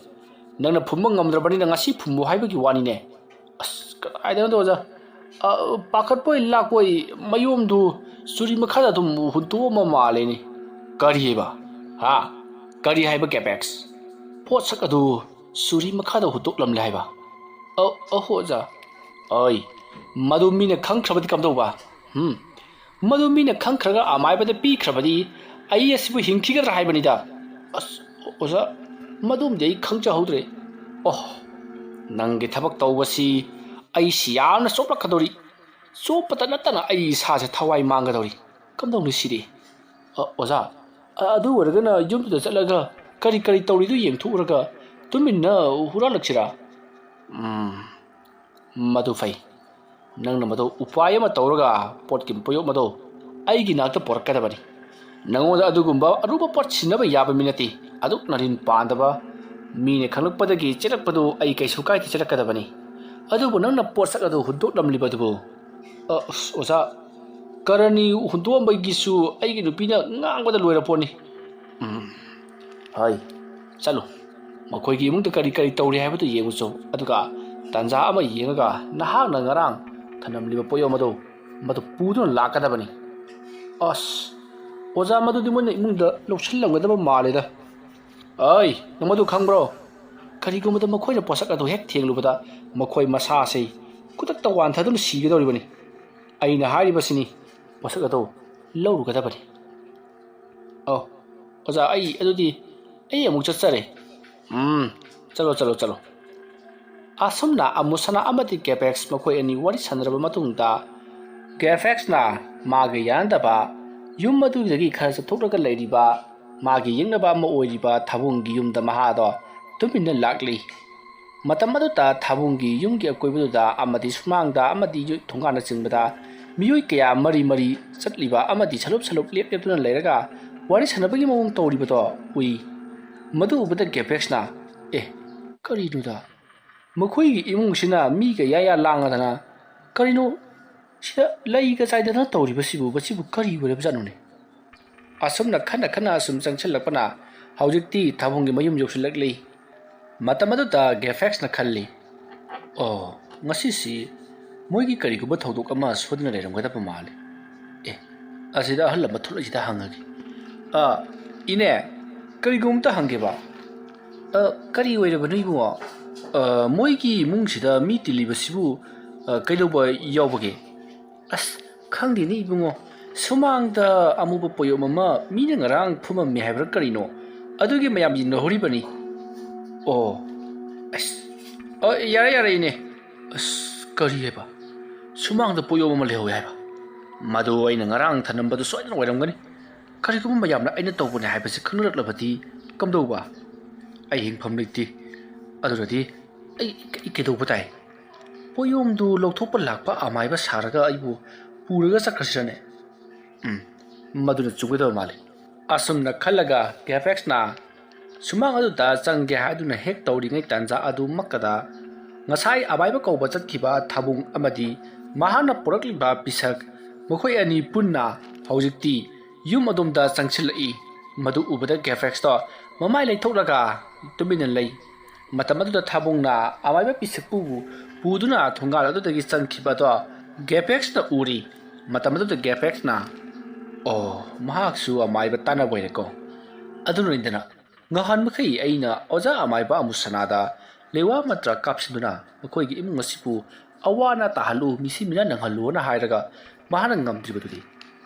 ꯅꯪꯅ ꯐꯨꯝꯕ ꯉꯝꯗ꯭ꯔꯕꯅꯤꯅ ꯉꯁꯤ ꯐꯨꯝꯃꯨ ꯍꯥꯏꯕꯒꯤ ꯋꯥꯅꯤꯅꯦ꯫ ꯑꯁ ꯀꯗꯥꯏꯗꯅꯣꯗ ꯑꯣꯖꯥ, ꯑ, ꯄꯥꯈꯠꯄꯣꯏ ꯂꯥꯛꯄꯣꯏ ꯃꯌꯣꯝꯗꯨ ꯆꯨꯔꯤ ꯃꯈꯥꯗ ꯑꯗꯨꯝ ꯍꯨꯟꯇꯣꯛꯑꯝꯕ ꯃꯥꯜꯂꯦꯅꯦ꯫ ꯀꯔꯤꯕ? ꯍꯥ? ꯀꯔꯤ ꯍꯥꯏꯕ ꯀꯦꯄꯦꯛꯁ? ꯄꯣꯠꯁꯛ ꯑꯗꯨ ꯆꯨꯔꯤ ꯃꯈꯥꯗ ꯍꯨꯟꯇꯣꯛꯂꯝꯂꯦ ꯍꯥꯏꯕ? ꯑ, ꯑꯍꯣ ꯑꯣꯖꯥ꯫ ꯑꯣꯏ, ꯃꯗꯨ ꯃꯤꯅ ꯈꯪꯈ꯭ꯔꯕꯗꯤ ꯀꯝꯗꯧꯕ? ꯎꯝ, ꯃꯗꯨ ꯃꯤꯅ ꯈꯪꯈ꯭ꯔꯒ ꯑꯃꯥꯏꯕꯗ ꯄꯤꯈ꯭ꯔꯕꯗꯤ ꯑꯩ ꯑꯁꯤꯕꯨ ꯍꯤꯡꯈꯤꯒꯗ꯭ꯔꯥ ꯍꯥꯏꯕꯅꯤꯗ꯫ ꯑꯁ ꯑꯣꯖꯥ, ꯃꯗꯨꯃꯗꯤ ꯑꯩ ꯈꯪꯖꯍꯧꯗ꯭ꯔꯦ꯫ ꯑꯣꯍ, ꯅꯪꯒꯤ ꯊꯕꯛ ꯇꯧꯕꯁꯤ ꯑꯩꯁꯤ ꯌꯥꯝꯅ ꯆꯣꯞꯂꯛꯀꯗꯧꯔꯤ꯫ ꯆꯣꯞꯄꯇ ꯅꯠꯇꯅ ꯑꯩ ꯏꯁꯥꯁꯦ ꯊꯋꯥꯏ ꯃꯥꯡꯒꯗꯧꯔꯤ꯫ ꯀꯝꯗꯧꯅꯤ ꯁꯤꯗꯤ? ꯑ, ꯑꯣꯖꯥ, ꯑ, ꯑꯗꯨ ꯑꯣꯏꯔꯒꯅ ꯌꯨꯝꯗꯨꯗ ꯆꯠꯂꯒ ꯀꯔꯤ ꯀꯔꯤ ꯇꯧꯔꯤꯗꯨ ꯌꯦꯡꯊꯣꯛꯎꯔꯒ ꯇꯨꯃꯤꯟꯅ ꯍꯨꯔꯥꯜꯂꯛꯁꯤꯔꯥ? ꯎꯝ, ꯃꯗꯨ ꯐꯩ꯫ ꯅꯪꯅ ꯃꯗꯨ ꯎꯄꯥꯏ ꯑꯃ ꯇꯧꯔꯒ ꯄꯣꯠꯀꯤ ꯄꯣꯌꯣꯞ ꯑꯗꯨ ꯑꯩꯒꯤ ꯅꯥꯛꯇ ꯄꯣꯔꯛꯀꯗꯕꯅꯤ꯫ ꯅꯉꯣꯟꯗ ꯑꯗꯨꯒꯨꯝꯕ ꯑꯔꯨꯕ ꯄꯣꯠ ꯁꯤꯟꯅꯕ ꯌꯥꯕ ꯃꯤ ꯅꯠꯇꯦ꯫ ꯑꯗꯨꯛ ꯅꯔꯤꯟ ꯄꯥꯟꯗꯕ ꯃꯤꯅ ꯈꯪꯂꯛꯄꯗꯒꯤ ꯆꯦꯜꯂꯛꯄꯗꯨ ꯑꯩ ꯀꯩꯁꯨ ꯀꯥꯏꯗꯦ, ꯆꯦꯜꯂꯛꯀꯗꯕꯅꯤ꯫ ꯑꯗꯨꯕꯨ ꯅꯪꯅ ꯄꯣꯠꯁꯛ ꯑꯗꯨ ꯍꯨꯟꯗꯣꯛꯂꯝꯂꯤꯕꯗꯨꯕꯨ? ꯑ, ꯑꯁ, ꯑꯣꯖꯥ, ꯀꯔꯅꯤ ꯍꯨꯟꯗꯣꯛꯑꯝꯕꯒꯤꯁꯨ ꯑꯩꯒꯤ ꯅꯨꯄꯤꯅ ꯉꯥꯡꯕꯗ ꯂꯣꯏꯔ ꯄꯣꯠꯅꯤ꯫ ꯎꯝ, ꯍꯣꯏ, ꯆꯠꯂꯨ꯫ ꯃꯈꯣꯏꯒꯤ ꯏꯃꯨꯡꯗ ꯀꯔꯤ ꯀꯔꯤ ꯇꯧꯔꯤ ꯍꯥꯏꯕꯗꯨ ꯌꯦꯡꯉꯨꯆꯣ꯫ ꯑꯗꯨꯒ ꯇꯥꯟꯖꯥ ꯑꯃ ꯌꯦꯡꯉꯒ ꯅꯍꯥꯛꯅ ꯉꯔꯥꯡ ꯊꯅꯝꯂꯤꯕ ꯄꯣꯌꯣꯝ ꯑꯗꯨ ꯃꯗꯨ ꯄꯨꯗꯨꯅ ꯂꯥꯛꯀꯗꯕꯅꯤ꯫ ꯑꯁ, ꯑꯣꯖꯥ, ꯃꯗꯨꯗꯤ ꯃꯣꯏꯅ ꯏꯃꯨꯡꯗ ꯂꯧꯁꯤꯜꯂꯝꯒꯗꯕ ꯃꯥꯜꯂꯦꯗ꯫ ꯑꯩ, ꯅꯪ ꯃꯗꯨ ꯈꯪꯕ꯭ꯔꯣ? ꯀꯔꯤꯒꯨꯝꯕꯗ ꯃꯈꯣꯏꯅ ꯄꯣꯠꯁꯛ ꯑꯗꯨ ꯍꯦꯛ ꯊꯦꯡꯂꯨꯕꯗ ꯃꯈꯣꯏ ꯃꯁꯥꯁꯤ ꯈꯨꯗꯛꯇ ꯋꯥꯟꯊꯗꯨꯅ ꯁꯤꯒꯗꯧꯔꯤꯕꯅꯤ꯫ ꯑꯩꯅ ꯍꯥꯏꯔꯤꯕꯁꯤꯅꯤ, ꯄꯣꯠꯁꯛ ꯑꯗꯨ ꯂꯧꯔꯨꯒꯗꯕꯅꯤ꯫ ꯑꯣ, ꯑꯣꯖꯥ, ꯑꯩ ꯑꯗꯨꯗꯤ ꯑꯩ ꯑꯃꯨꯛ ꯆꯠꯆꯔꯦ꯫ ꯎꯝ, ꯆꯠꯂꯣ, ꯆꯠꯂꯣ, ꯆꯠꯂꯣ꯫ ꯑꯁꯨꯝꯅ ꯑꯃꯨꯁꯅꯥ ꯑꯃꯗꯤ ꯀꯦꯄꯦꯛꯁ ꯃꯈꯣꯏ ꯑꯅꯤ ꯋꯥꯔꯤ ꯁꯥꯟꯅꯔꯕ ꯃꯇꯨꯡꯗ, ꯀꯦꯄꯦꯛꯁꯅ ꯃꯥꯒ ꯌꯥꯅꯗꯕ ꯌꯨꯝ ꯑꯗꯨꯗꯒꯤ ꯈꯔ ꯆꯠꯊꯣꯛꯂꯒ ꯂꯩꯔꯤꯕ ꯃꯥꯒꯤ ꯌꯦꯛꯅꯕ ꯑꯃ ꯑꯣꯏꯔꯤꯕ ꯊꯥꯕꯨꯡꯒꯤ ꯌꯨꯝꯗ ꯃꯍꯥꯗꯣ ꯇꯨꯃꯤꯟꯅ ꯂꯥꯛꯂꯤ꯫ ꯃꯇꯝ ꯑꯗꯨꯗ ꯊꯥꯕꯨꯡꯒꯤ ꯌꯨꯝꯒꯤ ꯑꯀꯣꯏꯕꯗꯨꯗ ꯑꯃꯗꯤ ꯁꯨꯃꯥꯡꯗ ꯑꯃꯗꯤ ꯌꯨ-, ꯊꯣꯡꯒꯥꯟꯅꯆꯤꯡꯕꯗ ꯃꯤꯑꯣꯏ ꯀꯌꯥ ꯃꯔꯤ ꯃꯔꯤ ꯆꯠꯂꯤꯕ ꯑꯃꯗꯤ ꯁꯂꯨꯞ ꯁꯂꯨꯞ ꯂꯦꯞ ꯂꯦꯞꯇꯨꯅ ꯂꯩꯔꯒ ꯋꯥꯔꯤ ꯁꯥꯟꯅꯕꯒꯤ ꯃꯑꯣꯡ ꯇꯧꯔꯤꯕꯗꯣ ꯎꯏ꯫ ꯃꯗꯨ ꯎꯕꯗ ꯒꯦꯐꯦꯛꯁꯅ, "ꯑꯦ, ꯀꯔꯤꯅꯣꯗ? ꯃꯈꯣꯏꯒꯤ ꯏꯃꯨꯡꯁꯤꯅ ꯃꯤꯒ ꯌꯥꯌꯥ ꯂꯥꯡꯉꯗꯅ ꯀꯔꯤꯅꯣ? ꯁꯤꯗ ꯂꯩꯒ ꯆꯥꯏꯗꯅ ꯇꯧꯔꯤꯕꯁꯤꯕꯨ, ꯃꯁꯤꯕꯨ ꯀꯔꯤ ꯑꯣꯏꯔꯕꯖꯥꯠꯅꯣꯅꯦ?" ꯑꯁꯨꯝꯅ ꯈꯟꯅ ꯈꯟꯅ ꯑꯁꯨꯝ ꯆꯪꯁꯤꯜꯂꯛꯄꯅ ꯍꯧꯖꯤꯛꯇꯤ ꯊꯥꯕꯨꯡꯒꯤ ꯃꯌꯨꯝ ꯌꯧꯁꯤꯜꯂꯛꯂꯤ꯫ ꯃꯇꯝ ꯑꯗꯨꯗ ꯒꯦꯐꯦꯛꯁꯅ ꯈꯜꯂꯤ, "ꯑꯣ, ꯉꯁꯤꯁꯤ ꯃꯣꯏꯒꯤ ꯀꯔꯤꯒꯨꯝꯕ ꯊꯧꯗꯣꯛ ꯑꯃ ꯁꯣꯏꯗꯅ ꯂꯩꯔꯝꯒꯗꯕ ꯃꯥꯜꯂꯤ꯫ ꯑꯦ, ꯑꯁꯤꯗ ꯑꯍꯜ ꯑꯃ ꯊꯣꯛꯂꯛꯏꯁꯤꯗ ꯍꯪꯉꯒꯦ꯫ ꯑ, ꯏꯅꯦ, ꯀꯔꯤꯒꯨꯝꯕ ꯑꯝꯇ ꯍꯪꯒꯦꯕ꯫ ꯑ, ꯀꯔꯤ ꯑꯣꯏꯔꯕꯅꯣ ꯏꯕꯨꯡꯉꯣ? ꯑ, ꯃꯣꯏꯒꯤ ꯏꯃꯨꯡꯁꯤꯗ ꯃꯤ ꯇꯤꯜꯂꯤꯕꯁꯤꯕꯨ, ꯑ, ꯀꯩꯗꯧꯕ ꯌꯥꯎꯕꯒꯦ?" "ꯑꯁ, ꯈꯪꯗꯦꯅꯦ ꯏꯕꯨꯡꯉꯣ, ꯁꯨꯃꯥꯡꯗ ꯑꯃꯨꯕ ꯄꯣꯌꯣꯝ ꯑꯃ ꯃꯤꯅ ꯉꯔꯥꯡ ꯐꯨꯝꯃꯝꯃꯦ ꯍꯥꯏꯕ꯭ꯔꯥ ꯀꯔꯤꯅꯣ, ꯑꯗꯨꯒꯤ ꯃꯌꯥꯝ ꯌꯦꯡꯅꯍꯧꯔꯤꯕꯅꯤ꯫" "ꯑꯣ, ꯑꯁ, ꯑ, ꯌꯥꯔꯦ, ꯌꯥꯔꯦ, ꯏꯅꯦ꯫ ꯑꯁ, ꯀꯔꯤ ꯍꯥꯏꯕ? ꯁꯨꯃꯥꯡꯗ ꯄꯣꯌꯣꯝ ꯑꯃ ꯂꯩꯍꯧꯋꯦ ꯍꯥꯏꯕ? ꯃꯗꯨ ꯑꯩꯅ ꯉꯔꯥꯡ ꯊꯅꯝꯕꯗꯨ ꯁꯣꯏꯗꯅ ꯑꯣꯏꯔꯝꯒꯅꯤ꯫ ꯀꯔꯤꯒꯨꯝꯕ ꯃꯌꯥꯝꯅ ꯑꯩꯅ ꯇꯧꯕꯅꯦ ꯍꯥꯏꯕꯁꯤ ꯈꯪꯅꯔꯛꯂꯕꯗꯤ ꯀꯝꯗꯧꯕ? ꯑꯩ ꯍꯤꯡꯐꯝ ꯂꯩꯇꯦ꯫ ꯑꯗꯨꯅꯗꯤ ꯑꯩ, ꯑꯩ ꯀꯩꯗꯧꯕ ꯇꯥꯏ? ꯄꯣꯌꯣꯝꯗꯨ ꯂꯧꯊꯣꯛꯄ ꯂꯥꯛꯄ ꯑꯃꯥꯏꯕ ꯁꯥꯔꯒ ꯑꯩꯕꯨ ꯄꯨꯔꯒ ꯆꯠꯈ꯭ꯔꯁꯤꯔꯅꯦ? ꯎꯝ, ꯃꯗꯨꯅ ꯆꯨꯝꯒꯗꯕ ꯃꯥꯜꯂꯤ꯫" ꯑꯁꯨꯝꯅ ꯈꯜꯂꯒ ꯒꯦꯐꯦꯛꯁꯅ ꯁꯨꯃꯥꯡ ꯑꯗꯨꯗ ꯆꯪꯒꯦ ꯍꯥꯏꯗꯨꯅ ꯍꯦꯛ ꯇꯧꯔꯤꯉꯩ ꯇꯥꯟꯖꯥ ꯑꯗꯨꯃꯛꯇꯗ ꯉꯁꯥꯏ ꯑꯃꯥꯏꯕ ꯀꯧꯕ ꯆꯠꯈꯤꯕ ꯊꯥꯕꯨꯡ ꯑꯃꯗꯤ ꯃꯍꯥꯛꯅ ꯄꯨꯔꯛꯂꯤꯕ ꯄꯤꯁꯛ, ꯃꯈꯣꯏ ꯑꯅꯤ ꯄꯨꯟꯅ ꯍꯧꯖꯤꯛꯇꯤ ꯌꯨꯝ ꯑꯗꯣꯝꯗ ꯆꯪꯁꯤꯜꯂꯛꯏ꯫ ꯃꯗꯨ ꯎꯕꯗ ꯒꯦꯐꯦꯛꯁꯇꯣ ꯃꯃꯥꯏ ꯂꯩꯊꯣꯛꯂꯒ ꯇꯨꯃꯤꯟꯅ ꯂꯩ꯫ ꯃꯇꯝ ꯑꯗꯨꯗ ꯊꯥꯕꯨꯡꯅ ꯑꯃꯥꯏꯕ ꯄꯤꯁꯛꯄꯨ ꯄꯨꯗꯨꯅ ꯊꯣꯡꯒꯥꯜ ꯑꯗꯨꯗꯒꯤ ꯆꯪꯈꯤꯕ ꯑꯗꯣ ꯒꯦꯐꯦꯛꯁꯅ ꯎꯔꯤ꯫ ꯃꯇꯝ ꯑꯗꯨꯗ ꯒꯦꯐꯦꯛꯁꯅ, "ꯑꯣ, ꯃꯍꯥꯛꯁꯨ ꯑꯃꯥꯏꯕ ꯇꯥꯟꯅꯕ ꯑꯣꯏꯔꯦꯀꯣ꯫ ꯑꯗꯨꯅꯅꯤꯗꯅ ꯉꯍꯥꯟ ꯃꯈꯩ ꯑꯩꯅ ꯑꯣꯖꯥ ꯑꯃꯥꯏꯕ ꯑꯃꯨꯁꯅꯥꯗ ꯂꯦꯋꯥ ꯃꯟꯇ꯭ꯔ ꯀꯥꯞꯁꯤꯟꯗꯨꯅ ꯃꯈꯣꯏꯒꯤ ꯏꯃꯨꯡ ꯑꯁꯤꯕꯨ ꯑꯋꯥ ꯑꯅꯥ ꯇꯥꯍꯜꯂꯨ, ꯃꯤꯁꯤ ꯃꯤꯅ ꯅꯪꯍꯜꯂꯨꯅ ꯍꯥꯏꯔꯒ ꯃꯍꯥꯛꯅ ꯉꯝꯗ꯭ꯔꯤꯕꯗꯨꯗꯤ꯫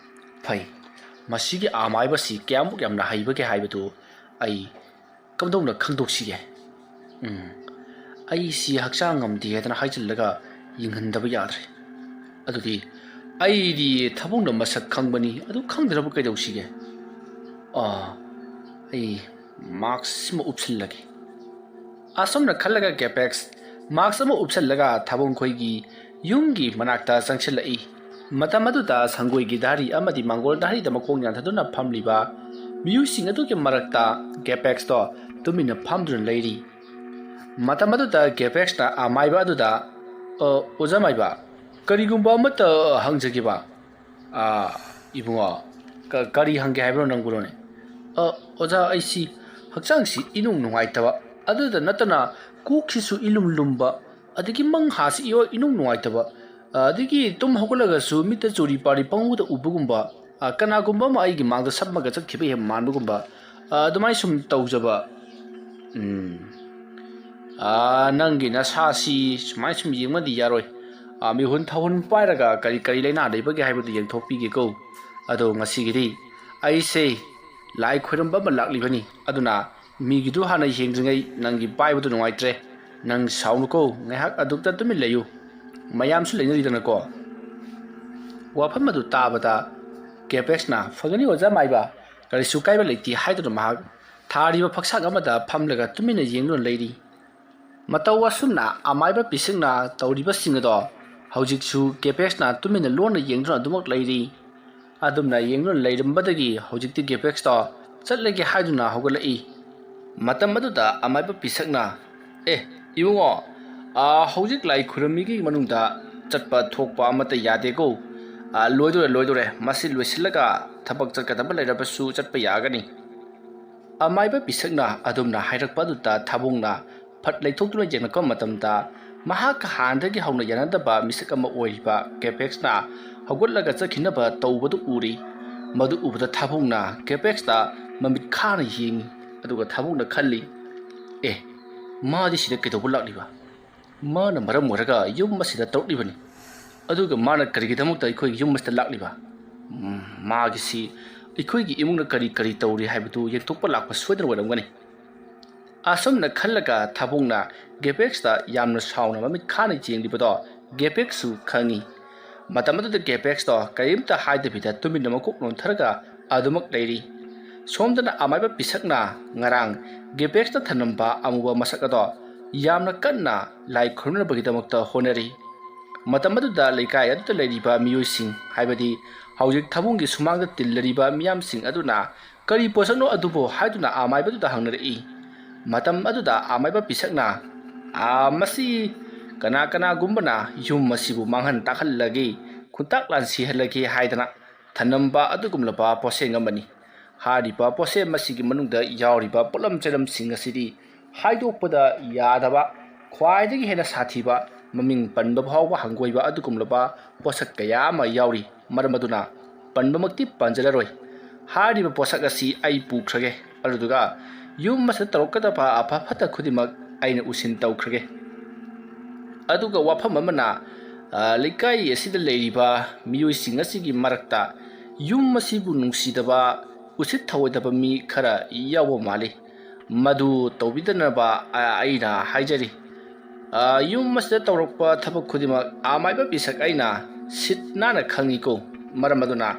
ꯐꯩ, ꯃꯁꯤꯒꯤ ꯑꯃꯥꯏꯕꯁꯤ ꯀꯌꯥꯃꯨꯛ ꯌꯥꯝꯅ ꯍꯩꯕꯒꯦ ꯍꯥꯏꯕꯗꯨ ꯑꯩ ꯀꯝꯗꯧꯅ ꯈꯪꯗꯣꯛꯁꯤꯒꯦ? ꯎꯝ, ꯑꯩꯁꯤ ꯍꯛꯆꯥꯡ ꯉꯝꯗꯦ ꯍꯥꯏꯗꯅ ꯍꯥꯏꯖꯤꯜꯂꯒ ꯌꯦꯡꯍꯟꯗꯕ ꯌꯥꯗ꯭ꯔꯦ꯫ ꯑꯗꯨꯗꯤ ꯑꯩꯗꯤ ꯊꯥꯕꯨꯡꯅ ꯃꯁꯛ ꯈꯪꯕꯅꯤ, ꯑꯗꯨ ꯈꯪꯗꯅꯕ ꯀꯩꯗꯧꯁꯤꯒꯦ? ꯑꯥ, ꯑꯩ ꯃꯥꯛꯁ ꯁꯤꯃ ꯎꯞꯁꯤꯜꯂꯒꯦ꯫ ꯑꯁꯨꯝꯅ ꯈꯜꯂꯒ ꯒꯦꯄꯦꯛꯁ ꯃꯥꯛꯁ ꯑꯃ ꯎꯞꯁꯜꯂꯒ ꯊꯥꯕꯨꯡ ꯈꯣꯏꯒꯤ ꯌꯨꯝꯒꯤ ꯃꯅꯥꯛꯇ ꯆꯪꯁꯤꯜꯂꯛꯏ꯫ ꯃꯇꯝ ꯑꯗꯨꯗ ꯁꯪꯒꯣꯏꯒꯤ ꯙꯥꯔꯤ ꯑꯃꯗꯤ ꯃꯥꯡꯒꯣꯜ ꯙꯥꯔꯤꯗ ꯃꯈꯣꯡ ꯌꯥꯟꯊꯗꯨꯅ ꯐꯝꯂꯤꯕ ꯃꯤꯑꯣꯏꯁꯤꯡ ꯑꯗꯨꯒꯤ ꯃꯔꯛꯇ ꯒꯦꯄꯦꯛꯁꯇꯣ ꯇꯨꯃꯤꯟꯅ ꯐꯝꯗꯨꯅ ꯂꯩꯔꯤ꯫ ꯃꯇꯝ ꯑꯗꯨꯗ ꯒꯦꯄꯦꯛꯁꯅ ꯑꯃꯥꯏꯕ ꯑꯗꯨꯗ, "ꯑ, ꯑꯣꯖꯥ ꯃꯥꯏꯕ, ꯀꯔꯤꯒꯨꯝꯕ ꯑꯃꯠꯇ ꯍꯪꯖꯒꯦꯕ?" "ꯑ, ꯏꯕꯨꯡꯉꯣ, ꯀ-, ꯀꯔꯤ ꯍꯪꯒꯦ ꯍꯥꯏꯕꯅꯣ ꯅꯪꯕꯨꯔꯣꯅꯦ?" "ꯑ, ꯑꯣꯖꯥ, ꯑꯩꯁꯤ ꯍꯛꯆꯥꯡꯁꯤ ꯏꯅꯨꯡ ꯅꯨꯡꯉꯥꯏꯇꯕ, ꯑꯗꯨꯗ ꯅꯠꯇꯅ ꯀꯣꯛꯁꯤꯁꯨ ꯏꯂꯨꯝ ꯂꯨꯝꯕ, ꯑꯗꯒꯤ ꯃꯪꯍꯥꯁꯤ ꯏꯑꯣ ꯏꯅꯨꯡ ꯅꯨꯡꯉꯥꯏꯇꯕ, ꯑꯗꯒꯤ ꯇꯨꯝ ꯍꯧꯒꯠꯂꯒꯁꯨ ꯃꯤꯠꯇ ꯆꯨꯔꯤ ꯄꯥꯔꯤ ꯄꯪꯎꯗ ꯎꯕꯒꯨꯝꯕ, ꯑ, ꯀꯅꯥꯒꯨꯝꯕ ꯑꯃ ꯑꯩꯒꯤ ꯃꯥꯡꯗ ꯁꯝꯃꯒ ꯆꯠꯈꯤꯕ ꯍꯦꯛ ꯃꯥꯟꯕꯒꯨꯝꯕ, ꯑ, ꯑꯗꯨꯃꯥꯏꯅ ꯁꯨꯝ ꯇꯧꯖꯕ꯫ ꯎꯝ, ꯑ, ꯅꯪꯒꯤ ꯅꯁꯥꯁꯤ ꯁꯨꯃꯥꯏꯅ ꯁꯨꯝ ꯌꯦꯡꯕꯗꯤ ꯌꯥꯔꯣꯏ꯫ ꯑ, ꯃꯤꯍꯨꯟ ꯊꯥꯍꯨꯟ ꯄꯥꯏꯔꯒ ꯀꯔꯤ ꯀꯔꯤ ꯂꯥꯏꯅꯥ ꯂꯩꯕꯒꯦ ꯍꯥꯏꯕꯗꯨ ꯌꯦꯡꯊꯣꯛꯄꯤꯒꯦꯀꯣ꯫ ꯑꯗꯣ ꯉꯁꯤꯒꯤꯗꯤ ꯑꯩꯁꯦ ꯂꯥꯏ ꯈꯣꯏꯔꯝꯕ ꯑꯃ ꯂꯥꯛꯂꯤꯕꯅꯤ, ꯑꯗꯨꯅ ꯃꯤꯒꯤꯗꯨ ꯍꯥꯟꯅ ꯌꯦꯡꯗ꯭ꯔꯤꯉꯩ ꯅꯪꯒꯤ ꯄꯥꯏꯕꯗꯨ ꯅꯨꯡꯉꯥꯏꯇ꯭ꯔꯦ꯫ ꯅꯪ ꯁꯥꯎꯅꯨꯀꯣ, ꯉꯥꯏꯍꯥꯛ ꯑꯗꯨꯝꯇ ꯇꯨꯃꯤꯟ ꯂꯩꯌꯨ, ꯃꯌꯥꯝꯁꯨ ꯂꯩꯅꯔꯤꯗꯅꯀꯣ꯫" ꯋꯥꯐꯝ ꯑꯗꯨ ꯇꯥꯕꯗ ꯒꯦꯄꯦꯛꯁꯅ, "ꯐꯒꯅꯤ ꯑꯣꯖꯥ ꯃꯥꯏꯕ, ꯀꯔꯤꯁꯨ ꯀꯥꯏꯕ ꯂꯩꯇꯦ" ꯍꯥꯏꯗꯨꯅ ꯃꯍꯥꯛ ꯊꯥꯔꯤꯕ ꯐꯛꯁꯥꯛ ꯑꯃꯗ ꯐꯝꯂꯒ ꯇꯨꯃꯤꯟꯅ ꯌꯦꯡꯗꯨꯅ ꯂꯩꯔꯤ꯫ ꯃꯇꯧ ꯑꯁꯨꯝꯅ ꯑꯃꯥꯏꯕ ꯄꯤꯁꯛꯅ ꯇꯧꯔꯤꯕꯁꯤꯡ ꯑꯗꯣ ꯍꯧꯖꯤꯛꯁꯨ ꯒꯦꯄꯦꯛꯁꯅ ꯇꯨꯃꯤꯟꯅ ꯂꯣꯟꯅ ꯌꯦꯡꯗꯨꯅ ꯑꯗꯨꯃꯛ ꯂꯩꯔꯤ꯫ ꯑꯗꯨꯝꯅ ꯌꯦꯡꯗꯨꯅ ꯂꯩꯔꯝꯕꯗꯒꯤ ꯍꯧꯖꯤꯛꯇꯤ ꯒꯦꯄꯦꯛꯁꯇꯣ ꯆꯠꯂꯒꯦ ꯍꯥꯏꯗꯨꯅ ꯍꯧꯒꯠꯂꯛꯏ꯫ ꯃꯇꯝ ꯑꯗꯨꯗ ꯑꯃꯥꯏꯕ ꯄꯤꯁꯛꯅ, "ꯑꯦ, ꯏꯕꯨꯡꯉꯣ, ꯑꯥ, ꯍꯧꯖꯤꯛ ꯂꯥꯏ ꯈꯨꯔꯨꯝꯃꯤꯒꯤ ꯃꯅꯨꯡꯗ ꯆꯠꯄ ꯊꯣꯛꯄ ꯑꯃꯠꯇ ꯌꯥꯗꯦꯀꯣ꯫ ꯑꯥ, ꯂꯣꯏꯗꯣꯔꯦ, ꯂꯣꯏꯗꯣꯔꯦ꯫ ꯃꯁꯤ ꯂꯣꯏꯁꯤꯜꯂꯒ ꯊꯕꯛ ꯆꯠꯀꯗꯕ ꯂꯩꯔꯕꯁꯨ ꯆꯠꯄ ꯌꯥꯒꯅꯤ꯫" ꯑꯃꯥꯏꯕ ꯄꯤꯁꯛꯅ ꯑꯗꯨꯝꯅ ꯍꯥꯏꯔꯛꯄ ꯑꯗꯨꯗ ꯊꯥꯕꯨꯡꯅ ꯐꯠ ꯂꯩꯊꯣꯛꯇꯨꯅ ꯌꯦꯡꯂꯛꯄ ꯃꯇꯝꯗ, ꯃꯍꯥꯛꯀ ꯍꯥꯟꯅꯗꯒꯤ ꯍꯧꯅ ꯌꯥꯅꯗꯕ ꯃꯤꯁꯛ ꯑꯃ ꯑꯣꯏꯔꯤꯕ ꯒꯦꯄꯦꯛꯁꯅ ꯍꯧꯒꯠꯂꯒ ꯆꯠꯈꯤꯅꯕ ꯇꯧꯕꯗꯨ ꯎꯔꯤ꯫ ꯃꯗꯨ ꯎꯕꯗ ꯊꯥꯕꯨꯡꯅ ꯒꯦꯄꯦꯛꯁꯇ ꯃꯃꯤꯠ ꯈꯥꯅ ꯌꯦꯡꯉꯤ꯫ ꯑꯗꯨꯒ ꯊꯥꯕꯨꯡꯅ ꯈꯜꯂꯤ, "ꯑꯦ, ꯃꯥꯗꯤ ꯁꯤꯗ ꯀꯩꯗꯧꯕ ꯂꯥꯛꯂꯤꯕ? ꯃꯥꯅ ꯃꯔꯝ ꯑꯣꯏꯔꯒ ꯌꯨꯝ ꯑꯁꯤꯗ ꯇꯧꯔꯛꯂꯤꯕꯅꯤ꯫ ꯑꯗꯨꯒ ꯃꯥꯅ ꯀꯔꯤꯒꯤꯗꯃꯛꯇ ꯑꯩꯈꯣꯏꯒꯤ ꯌꯨꯝ ꯑꯁꯤꯗ ꯂꯥꯛꯂꯤꯕ? ꯎꯝ, ꯃꯥꯒꯤꯁꯤ ꯑꯩꯈꯣꯏꯒꯤ ꯏꯃꯨꯡꯅ ꯀꯔꯤ ꯀꯔꯤ ꯇꯧꯔꯤ ꯍꯥꯏꯕꯗꯨ ꯌꯦꯡꯊꯣꯛꯄ ꯂꯥꯛꯄ ꯁꯣꯏꯗꯅ ꯑꯣꯏꯔꯝꯒꯅꯤ꯫" ꯑꯁꯨꯝꯅ ꯈꯜꯂꯒ ꯊꯥꯕꯨꯡꯅ ꯒꯦꯄꯦꯛꯁꯇ ꯌꯥꯝꯅ ꯁꯥꯎꯅ ꯃꯃꯤꯠ ꯈꯥꯅ ꯌꯦꯡꯂꯤꯕꯗꯣ ꯒꯦꯄꯦꯛꯁꯁꯨ ꯈꯪꯉꯤ꯫ ꯃꯇꯝ ꯑꯗꯨꯗ ꯒꯦꯄꯦꯛꯁꯇꯣ ꯀꯔꯤꯝꯇ ꯍꯥꯏꯗꯕꯤꯗ ꯇꯨꯃꯤꯟꯅ ꯃꯀꯣꯛ ꯅꯣꯟꯊꯔꯒ ꯑꯗꯨꯃꯛ ꯂꯩꯔꯤ꯫ ꯁꯣꯝꯗꯅ ꯑꯃꯥꯏꯕ ꯄꯤꯁꯛꯅ ꯉꯔꯥꯡ ꯒꯦꯕꯦꯛꯁꯇ ꯊꯅꯝꯕ ꯑꯃꯨꯕ ꯃꯁꯛ ꯑꯗꯣ ꯌꯥꯝꯅ ꯀꯟꯅ ꯂꯥꯏ ꯈꯨꯔꯨꯝꯅꯕꯒꯤꯗꯃꯛꯇ ꯍꯣꯠꯅꯔꯤ꯫ ꯃꯇꯝ ꯑꯗꯨꯗ ꯂꯩꯀꯥꯏ ꯑꯗꯨꯗ ꯂꯩꯔꯤꯕ ꯃꯤꯑꯣꯏꯁꯤꯡ, ꯍꯥꯏꯕꯗꯤ ꯍꯧꯖꯤꯛ ꯊꯕꯨꯡꯒꯤ ꯁꯨꯃꯥꯡꯗ ꯇꯤꯜꯂꯔꯤꯕ ꯃꯤꯌꯥꯝꯁꯤꯡ ꯑꯗꯨꯅ "ꯀꯔꯤ ꯄꯣꯠꯁꯛꯅꯣ ꯑꯗꯨꯕꯨ?" ꯍꯥꯏꯗꯨꯅ ꯑꯃꯥꯏꯕꯗꯨꯗ ꯍꯪꯅꯔꯛꯏ꯫ ꯃꯇꯝ ꯑꯗꯨꯗ ꯑꯃꯥꯏꯕ ꯄꯤꯁꯛꯅ, "ꯑꯥ, ꯃꯁꯤ ꯀꯅꯥ ꯀꯅꯥꯒꯨꯝꯕꯅ ꯌꯨꯝ ꯑꯁꯤꯕꯨ ꯃꯥꯡꯍꯟ ꯇꯥꯛꯍꯜꯂꯒꯦ, ꯈꯨꯟꯇꯥꯛ ꯂꯥꯟ ꯁꯤꯍꯜꯂꯒꯦ ꯍꯥꯏꯗꯅ ꯊꯅꯝꯕ ꯑꯗꯨꯒꯨꯝꯂꯕ ꯄꯣꯠꯁꯦꯡ ꯑꯃꯅꯤ꯫ ꯍꯥꯏꯔꯤꯕ ꯄꯣꯠꯁꯦꯝ ꯑꯁꯤꯒꯤ ꯃꯅꯨꯡꯗ ꯌꯥꯎꯔꯤꯕ ꯄꯣꯠꯂꯝ ꯆꯩꯂꯝꯁꯤꯡ ꯑꯁꯤꯗꯤ ꯍꯥꯏꯗꯣꯛꯄꯗ ꯌꯥꯗꯕ, ꯈ꯭ꯋꯥꯏꯗꯒꯤ ꯍꯦꯟꯅ ꯁꯥꯊꯤꯕ, ꯃꯃꯤꯡ ꯄꯟꯕ ꯐꯥꯎꯕ ꯍꯪꯒꯣꯏꯕ ꯑꯗꯨꯒꯨꯝꯂꯕ ꯄꯣꯠꯁꯛ ꯀꯌꯥ ꯑꯃ ꯌꯥꯎꯔꯤ꯫ ꯃꯔꯝ ꯑꯗꯨꯅ ꯄꯟꯕꯃꯛꯇꯤ ꯄꯟꯖꯔꯔꯣꯏ꯫ ꯍꯥꯏꯔꯤꯕ ꯄꯣꯠꯁꯛ ꯑꯁꯤ ꯑꯩ ꯄꯨꯈ꯭ꯔꯒꯦ, ꯑꯗꯨꯗꯨꯒ ꯌꯨꯝ ꯑꯁꯤꯗ ꯇꯧꯔꯛꯀꯗꯕ ꯑꯐ ꯐꯠꯇ ꯈꯨꯗꯤꯡꯃꯛ ꯑꯩꯅ ꯎꯁꯤꯟ ꯇꯧꯈ꯭ꯔꯒꯦ꯫ ꯑꯗꯨꯒ ꯋꯥꯐꯝ ꯑꯃꯅ, ꯑ, ꯂꯩꯀꯥꯏ ꯑꯁꯤꯗ ꯂꯩꯔꯤꯕ ꯃꯤꯑꯣꯏꯁꯤꯡ ꯑꯁꯤꯒꯤ ꯃꯔꯛꯇ ꯌꯨꯝ ꯑꯁꯤꯕꯨ ꯅꯨꯡꯁꯤꯗꯕ, ꯎꯁꯤꯠ ꯊꯑꯣꯏꯗꯕ ꯃꯤ ꯈꯔ ꯌꯥꯎꯕ ꯃꯥꯜꯂꯤ꯫ ꯃꯗꯨ ꯇꯧꯕꯤꯗꯅꯕ, ꯑ, ꯑꯩꯅ ꯍꯥꯏꯖꯔꯤ꯫ ꯑ, ꯌꯨꯝ ꯑꯁꯤꯗ ꯇꯧꯔꯛꯄ ꯊꯕꯛ ꯈꯨꯗꯤꯡꯃꯛ ꯑꯃꯥꯏꯕ ꯄꯤꯁꯛ ꯑꯩꯅ ꯁꯤꯠ ꯅꯥꯟꯅ ꯈꯪꯏꯀꯣ꯫ ꯃꯔꯝ ꯑꯗꯨꯅ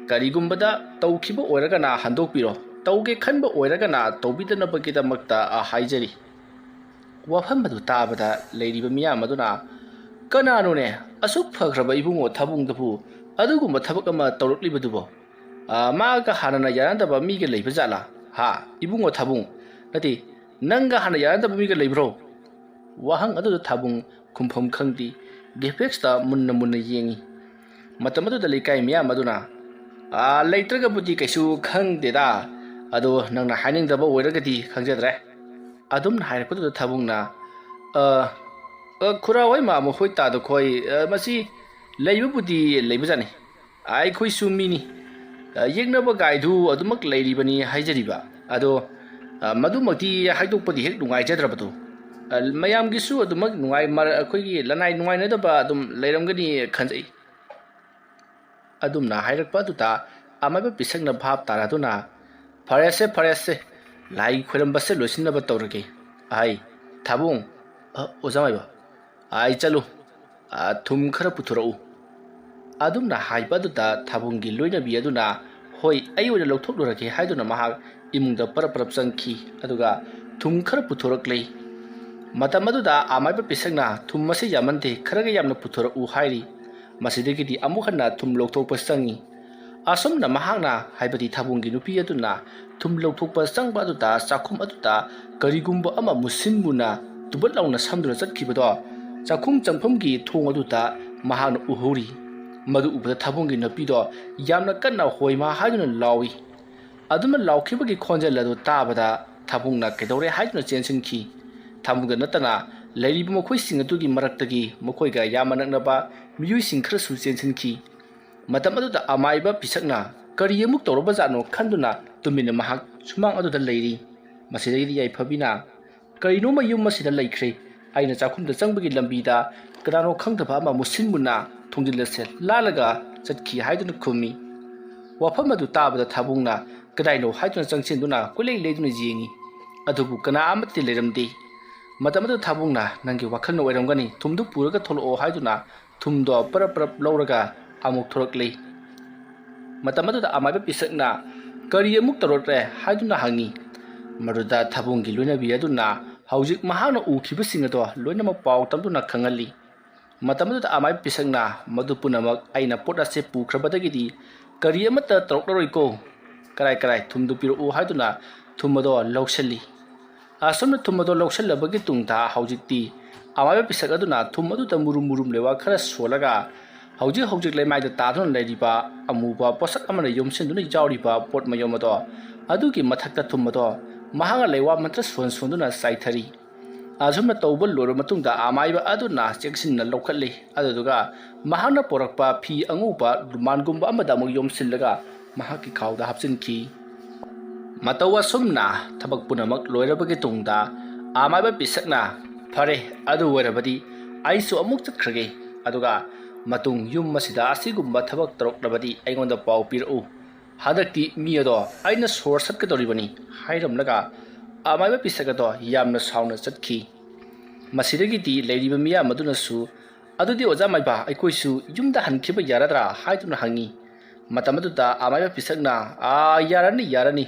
ꯀꯔꯤꯒꯨꯝꯕꯗ ꯇꯧꯈꯤꯕ ꯑꯣꯏꯔꯒꯅ ꯍꯟꯗꯣꯛꯄꯤꯔꯣ, ꯇꯧꯒꯦ ꯈꯟꯕ ꯑꯣꯏꯔꯒꯅ ꯇꯧꯕꯤꯗꯅꯕꯒꯤꯗꯃꯛꯇ, ꯑ, ꯍꯥꯏꯖꯔꯤ"꯫ ꯋꯥꯐꯝ ꯑꯗꯨ ꯇꯥꯕꯗ ꯂꯩꯔꯤꯕ ꯃꯤꯌꯥꯝ ꯑꯗꯨꯅ, "ꯀꯅꯥꯅꯣꯅꯦ, ꯑꯁꯨꯛ ꯐꯈ꯭ꯔꯕ ꯏꯕꯨꯡꯉꯣ ꯊꯕꯨꯡꯗꯕꯨ ꯑꯗꯨꯒꯨꯝꯕ ꯊꯕꯛ ꯑꯃ ꯇꯧꯔꯛꯂꯤꯕꯗꯨꯕꯣ? ꯑ, ꯃꯥꯒ ꯍꯥꯟꯅꯅ ꯌꯥꯅꯗꯕ ꯃꯤꯒ ꯂꯩꯕ ꯖꯥꯠꯂꯥ? ꯍꯥ, ꯏꯕꯨꯡꯉꯣ ꯊꯕꯨꯡ? ꯅꯠꯇꯦ, ꯅꯪꯒ ꯍꯥꯟꯅ ꯌꯥꯅꯗꯕ ꯃꯤꯒ ꯂꯩꯕ꯭ꯔꯣ?" ꯋꯥꯍꯪ ꯑꯗꯨꯗ ꯊꯕꯨꯡ ꯈꯨꯝꯐꯝ ꯈꯪꯗꯦ꯫ ꯒꯦꯐꯦꯛꯁꯇ ꯃꯨꯟꯅ ꯃꯨꯟꯅ ꯌꯦꯡꯉꯤ꯫ ꯃꯇꯝ ꯑꯗꯨꯗ ꯂꯩꯀꯥꯏ ꯃꯤꯌꯥꯝ ꯑꯗꯨꯅ, "ꯑꯥ, ꯂꯩꯇ꯭ꯔꯒꯕꯨꯗꯤ ꯀꯩꯁꯨ ꯈꯪꯗꯦꯗ, ꯑꯗꯣ ꯅꯪꯅ ꯍꯥꯏꯅꯤꯡꯗꯕ ꯑꯣꯏꯔꯒꯗꯤ ꯈꯪꯖꯗ꯭ꯔꯦ"꯫ ꯑꯗꯨꯝꯅ ꯍꯥꯏꯔꯛꯄꯗꯨꯗ ꯊꯕꯨꯡꯅ, "ꯑ, ꯑ, ꯈꯨꯔꯥ ꯍꯣꯏ, ꯃꯥꯃ ꯍꯣꯏ, ꯇꯥꯗ ꯈꯣꯏ, ꯑ, ꯃꯁꯤ ꯂꯩꯕꯕꯨꯗꯤ ꯂꯩꯕꯖꯥꯠꯅꯤ꯫ ꯑꯩꯈꯣꯏꯁꯨ ꯃꯤꯅꯤ꯫ ꯑ, ꯌꯦꯛꯅꯕ ꯒꯥꯏꯗꯨ ꯑꯗꯨꯃꯛ ꯂꯩꯔꯤꯕꯅꯤ ꯍꯥꯏꯖꯔꯤꯕ꯫ ꯑꯗꯣ, ꯑ, ꯃꯗꯨꯃꯛꯇꯤ ꯍꯥꯏꯗꯣꯛꯄꯗꯤ ꯍꯦꯛ ꯅꯨꯡꯉꯥꯏꯖꯗ꯭ꯔꯕꯗꯣ꯫ ꯑ, ꯃꯌꯥꯝꯒꯤꯁꯨ ꯑꯗꯨꯃꯛ ꯅꯨꯡꯉꯥꯏ-, ꯃꯔ-, ꯑꯩꯈꯣꯏꯒꯤ ꯂꯅꯥꯏ ꯅꯨꯡꯉꯥꯏꯅꯗꯕ ꯑꯗꯨꯝ ꯂꯩꯔꯝꯒꯅꯤ ꯈꯟꯖꯩ"꯫ ꯑꯗꯨꯝꯅ ꯍꯥꯏꯔꯛꯄ ꯑꯗꯨꯗ ꯑꯃꯥꯏꯕ ꯄꯤꯁꯛꯅ ꯚꯥꯞ ꯇꯥꯔꯗꯨꯅ, "ꯐꯔꯦꯁꯦ, ꯐꯔꯦꯁꯦ, ꯂꯥꯏ ꯈꯣꯏꯔꯝꯕꯁꯦ ꯂꯣꯏꯁꯤꯟꯅꯕ ꯇꯧꯔꯒꯦ꯫ ꯑꯍꯩ, ꯊꯥꯕꯨꯡ, ꯑ, ꯑꯣꯖꯥ ꯃꯥꯏꯕ, ꯑꯩ ꯆꯠꯂꯨ, ꯑ, ꯊꯨꯝ ꯈꯔ ꯄꯨꯊꯣꯔꯛꯎ"꯫ ꯑꯗꯨꯝꯅ ꯍꯥꯏꯕ ꯑꯗꯨꯗ ꯊꯥꯕꯨꯡꯒꯤ ꯂꯣꯏꯅꯕꯤ ꯑꯗꯨꯅ "ꯍꯣꯏ, ꯑꯩ ꯑꯣꯏꯅ ꯂꯧꯊꯣꯛꯂꯨꯔꯒꯦ" ꯍꯥꯏꯗꯨꯅ ꯃꯍꯥꯛ ꯏꯃꯨꯡꯗ ꯄꯔꯞ ꯄꯔꯞ ꯆꯪꯈꯤ꯫ ꯑꯗꯨꯒ ꯊꯨꯝ ꯈꯔ ꯄꯨꯊꯣꯔꯛꯂꯦ꯫ ꯃꯇꯝ ꯑꯗꯨꯗ ꯑꯃꯥꯏꯕ ꯄꯤꯁꯛꯅ, "ꯊꯨꯝ ꯑꯁꯤ ꯌꯥꯝꯃꯟꯗꯦ, ꯈꯔꯒ ꯌꯥꯝꯅ ꯄꯨꯊꯣꯔꯛꯎ" ꯍꯥꯏꯔꯤ꯫ ꯃꯁꯤꯗꯒꯤꯗꯤ ꯑꯃꯨꯛ ꯍꯟꯅ ꯊꯨꯝ ꯂꯧꯊꯣꯛꯄ ꯆꯪꯉꯤ꯫ ꯑꯁꯨꯝꯅ ꯃꯍꯥꯛꯅ, ꯍꯥꯏꯕꯗꯤ ꯊꯥꯕꯨꯡꯒꯤ ꯅꯨꯄꯤ ꯑꯗꯨꯅ ꯊꯨꯝ ꯂꯧꯊꯣꯛꯄ ꯆꯪꯕ ꯑꯗꯨꯗ ꯆꯥꯛꯈꯨꯝ ꯑꯗꯨꯗ ꯀꯔꯤꯒꯨꯝꯕ ꯑꯃ ꯃꯨꯁꯤꯟ ꯃꯨꯅ ꯇꯨꯕꯠ ꯂꯥꯎꯅ ꯁꯝꯗꯨꯅ ꯆꯠꯈꯤꯕꯗꯣ ꯆꯥꯛꯈꯨꯝ ꯆꯪꯐꯝꯒꯤ ꯊꯣꯡ ꯑꯗꯨꯗ ꯃꯍꯥꯛꯅ ꯎꯍꯧꯔꯤ꯫ ꯃꯗꯨ ꯎꯕꯗ ꯊꯥꯕꯨꯡꯒꯤ ꯅꯨꯄꯤꯗꯣ ꯌꯥꯝꯅ ꯀꯟꯅ "ꯍꯣꯏ ꯃꯥ" ꯍꯥꯏꯗꯨꯅ ꯂꯥꯎꯏ꯫ ꯑꯗꯨꯝꯅ ꯂꯥꯎꯈꯤꯕꯒꯤ ꯈꯣꯟꯖꯦꯜ ꯑꯗꯨ ꯇꯥꯕꯗ ꯊꯥꯕꯨꯡꯅ ꯀꯩꯗꯧꯔꯦ ꯍꯥꯏꯗꯨꯅ ꯆꯦꯟꯁꯤꯟꯈꯤ꯫ ꯊꯥꯕꯨꯡꯗ ꯅꯠꯇꯅ ꯂꯩꯔꯤꯕ ꯃꯈꯣꯏꯁꯤꯡ ꯑꯗꯨꯒꯤ ꯃꯔꯛꯇꯒꯤ ꯃꯈꯣꯏꯒ ꯌꯥꯝꯅ ꯅꯛꯅꯕ ꯃꯤꯑꯣꯏꯁꯤꯡ ꯈꯔꯁꯨ ꯆꯦꯟꯁꯤꯟꯈꯤ꯫ ꯃꯇꯝ ꯑꯗꯨꯗ ꯑꯃꯥꯏꯕ ꯄꯤꯁꯛꯅ ꯀꯔꯤ ꯑꯃꯨꯛ ꯇꯧꯔꯕꯖꯥꯠꯅꯣ ꯈꯟꯗꯨꯅ ꯇꯨꯃꯤꯟꯅ ꯃꯍꯥꯛ ꯁꯨꯃꯥꯡ ꯑꯗꯨꯗ ꯂꯩꯔꯤ꯫ ꯃꯁꯤꯗꯒꯤꯗꯤ ꯌꯥꯏꯐꯕꯤꯅ, "ꯀꯔꯤꯅꯣꯃ ꯌꯨꯝ ꯑꯁꯤꯗ ꯂꯩꯈ꯭ꯔꯦ꯫ ꯑꯩꯅ ꯆꯥꯛꯈꯨꯝꯗ ꯆꯪꯕꯒꯤ ꯂꯝꯕꯤꯗ ꯀꯅꯥꯅꯣ ꯈꯪꯗꯕ ꯑꯃ ꯃꯨꯁꯤꯟ ꯃꯨꯟꯅ ꯊꯣꯡꯖꯤꯜ ꯑꯁꯦ ꯂꯥꯜꯂꯒ ꯆꯠꯈꯤ" ꯍꯥꯏꯗꯨꯅ ꯈꯨꯝꯃꯤ꯫ ꯋꯥꯐꯝ ꯑꯗꯨ ꯇꯥꯕꯗ ꯊꯥꯕꯨꯡꯅ ꯀꯗꯥꯏꯅꯣ ꯍꯥꯏꯗꯨꯅ ꯆꯪꯁꯤꯟꯗꯨꯅ ꯀꯣꯏꯂꯩ ꯂꯩꯗꯨꯅ ꯌꯦꯡꯉꯤ꯫ ꯑꯗꯨꯕꯨ ꯀꯅꯥ ꯑꯃꯠꯇ ꯂꯩꯔꯝꯗꯦ꯫ ꯃꯇꯝ ꯑꯗꯨꯗ ꯊꯥꯕꯨꯡꯅ, "ꯅꯪꯒꯤ ꯋꯥꯈꯜꯅ ꯑꯣꯏꯔꯝꯒꯅꯤ, ꯊꯨꯝꯗꯨ ꯄꯨꯔꯒ ꯊꯣꯛꯂꯛꯑꯣ" ꯍꯥꯏꯗꯨꯅ ꯊꯨꯝꯗꯣ ꯄꯔꯞ ꯄꯔꯞ ꯂꯧꯔꯒ ꯑꯃꯨꯛ ꯊꯣꯔꯛꯂꯤ꯫ ꯃꯇꯝ ꯑꯗꯨꯗ ꯑꯃꯥꯏꯕ ꯄꯤꯁꯛꯅ, "ꯀꯔꯤ ꯑꯃꯨꯛ ꯇꯧꯔꯛꯂꯦ?" ꯍꯥꯏꯗꯨꯅ ꯍꯪꯉꯤ꯫ ꯃꯗꯨꯗ ꯊꯥꯕꯨꯡꯒꯤ ꯂꯣꯏꯅꯕꯤ ꯑꯗꯨꯅ ꯍꯧꯖꯤꯛ ꯃꯍꯥꯛꯅ ꯎꯈꯤꯕꯁꯤꯡ ꯑꯗꯣ ꯂꯣꯏꯅꯃꯛ ꯄꯥꯎ ꯇꯝꯗꯨꯅ ꯈꯪꯍꯜꯂꯤ꯫ ꯃꯇꯝ ꯑꯗꯨꯗ ꯑꯃꯥꯏꯕ ꯄꯤꯁꯛꯅ, "ꯃꯗꯨ ꯄꯨꯝꯅꯃꯛ ꯑꯩꯅ ꯄꯣꯠ ꯑꯁꯤ ꯄꯨꯈ꯭ꯔꯕꯗꯒꯤꯗꯤ ꯀꯔꯤ ꯑꯃꯠꯇ ꯇꯧꯔꯛꯂꯔꯣꯏꯀꯣ꯫ ꯀꯔꯥꯏ ꯀꯔꯥꯏ ꯊꯨꯝꯗꯨ ꯄꯤꯔꯛꯎ" ꯍꯥꯏꯗꯨꯅ ꯊꯨꯝ ꯑꯗꯣ ꯂꯧꯁꯤꯜꯂꯤ꯫ ꯑꯁꯨꯝꯅ ꯊꯨꯝ ꯑꯗꯣ ꯂꯧꯁꯤꯜꯂꯕꯒꯤ ꯇꯨꯡꯗ ꯍꯧꯖꯤꯛꯇꯤ ꯑꯃꯥꯏꯕ ꯄꯤꯁꯛ ꯑꯗꯨꯅ ꯊꯨꯝ ꯑꯗꯨꯗ ꯃꯨꯔꯨꯝ ꯃꯨꯔꯨꯝ ꯂꯩꯋꯥ ꯈꯔ ꯁꯣꯜꯂꯒ ꯍꯧꯖꯤꯛ ꯍꯧꯖꯤꯛ ꯂꯩꯃꯥꯏꯗ ꯇꯥꯗꯨꯅ ꯂꯩꯔꯤꯕ ꯑꯃꯨꯕ ꯄꯣꯠꯁꯛ ꯑꯃꯅ ꯌꯣꯝꯁꯤꯟꯗꯨꯅ ꯌꯥꯎꯔꯤꯕ ꯄꯣꯠ ꯃꯌꯣꯝ ꯑꯗꯣ ꯑꯗꯨꯒꯤ ꯃꯊꯛꯇ ꯊꯨꯝ ꯑꯗꯣ ꯃꯍꯥꯛꯅ ꯂꯩꯋꯥ ꯃꯟꯇ꯭ꯔ ꯁꯣꯟ ꯁꯣꯟꯗꯨꯅ ꯆꯥꯏꯊꯔꯤ꯫ ꯑꯁꯨꯝꯅ ꯇꯧꯕ ꯂꯣꯏꯔꯕ ꯃꯇꯨꯡꯗ ꯑꯃꯥꯏꯕ ꯑꯗꯨꯅ ꯆꯦꯛꯁꯤꯟꯅ ꯂꯧꯈꯠꯂꯤ꯫ ꯑꯗꯨꯗꯨꯒ ꯃꯍꯥꯛꯅ ꯄꯨꯔꯛꯄ ꯐꯤ ꯑꯉꯧꯕ ꯔꯨꯃꯥꯟꯒꯨꯝꯕ ꯑꯃꯗ ꯑꯃꯨꯛ ꯌꯣꯝꯁꯤꯜꯂꯒ ꯃꯍꯥꯛꯀꯤ ꯈꯥꯎꯗ ꯍꯥꯞꯆꯤꯟꯈꯤ꯫ ꯃꯇꯧ ꯑꯁꯨꯝꯅ ꯊꯕꯛ ꯄꯨꯝꯅꯃꯛ ꯂꯣꯏꯔꯕꯒꯤ ꯇꯨꯡꯗ ꯑꯃꯥꯏꯕ ꯄꯤꯁꯛꯅ, "ꯐꯔꯦ, ꯑꯗꯨ ꯑꯣꯏꯔꯕꯗꯤ ꯑꯩꯁꯨ ꯑꯃꯨꯛ ꯆꯠꯈ꯭ꯔꯒꯦ꯫ ꯑꯗꯨꯒ ꯃꯇꯨꯡ ꯌꯨꯝ ꯑꯁꯤꯗ ꯑꯁꯤꯒꯨꯝꯕ ꯊꯕꯛ ꯇꯧꯔꯛꯂꯕꯗꯤ ꯑꯩꯉꯣꯟꯗ ꯄꯥꯎ ꯄꯤꯔꯛꯎ꯫ ꯍꯟꯗꯛꯇꯤ ꯃꯤ ꯑꯗꯣ ꯑꯩꯅ ꯁꯣꯔ ꯁꯠꯀꯗꯧꯔꯤꯕꯅꯤ" ꯍꯥꯏꯔꯝꯂꯒ ꯑꯃꯥꯏꯕ ꯄꯤꯁꯛ ꯑꯗꯣ ꯌꯥꯝꯅ ꯁꯥꯎꯅ ꯆꯠꯈꯤ꯫ ꯃꯁꯤꯗꯒꯤꯗꯤ ꯂꯩꯔꯤꯕ ꯃꯤꯌꯥꯝ ꯑꯗꯨꯅꯁꯨ, "ꯑꯗꯨꯗꯤ ꯑꯣꯖꯥ ꯃꯥꯏꯕ, ꯑꯩꯈꯣꯏꯁꯨ ꯌꯨꯝꯗ ꯍꯟꯈꯤꯕ ꯌꯥꯔꯗ꯭ꯔꯥ?" ꯍꯥꯏꯗꯨꯅ ꯍꯪꯉꯤ꯫ ꯃꯇꯝ ꯑꯗꯨꯗ ꯑꯃꯥꯏꯕ ꯄꯤꯁꯛꯅ, "ꯑꯥ, ꯌꯥꯔꯅꯤ, ꯌꯥꯔꯅꯤ,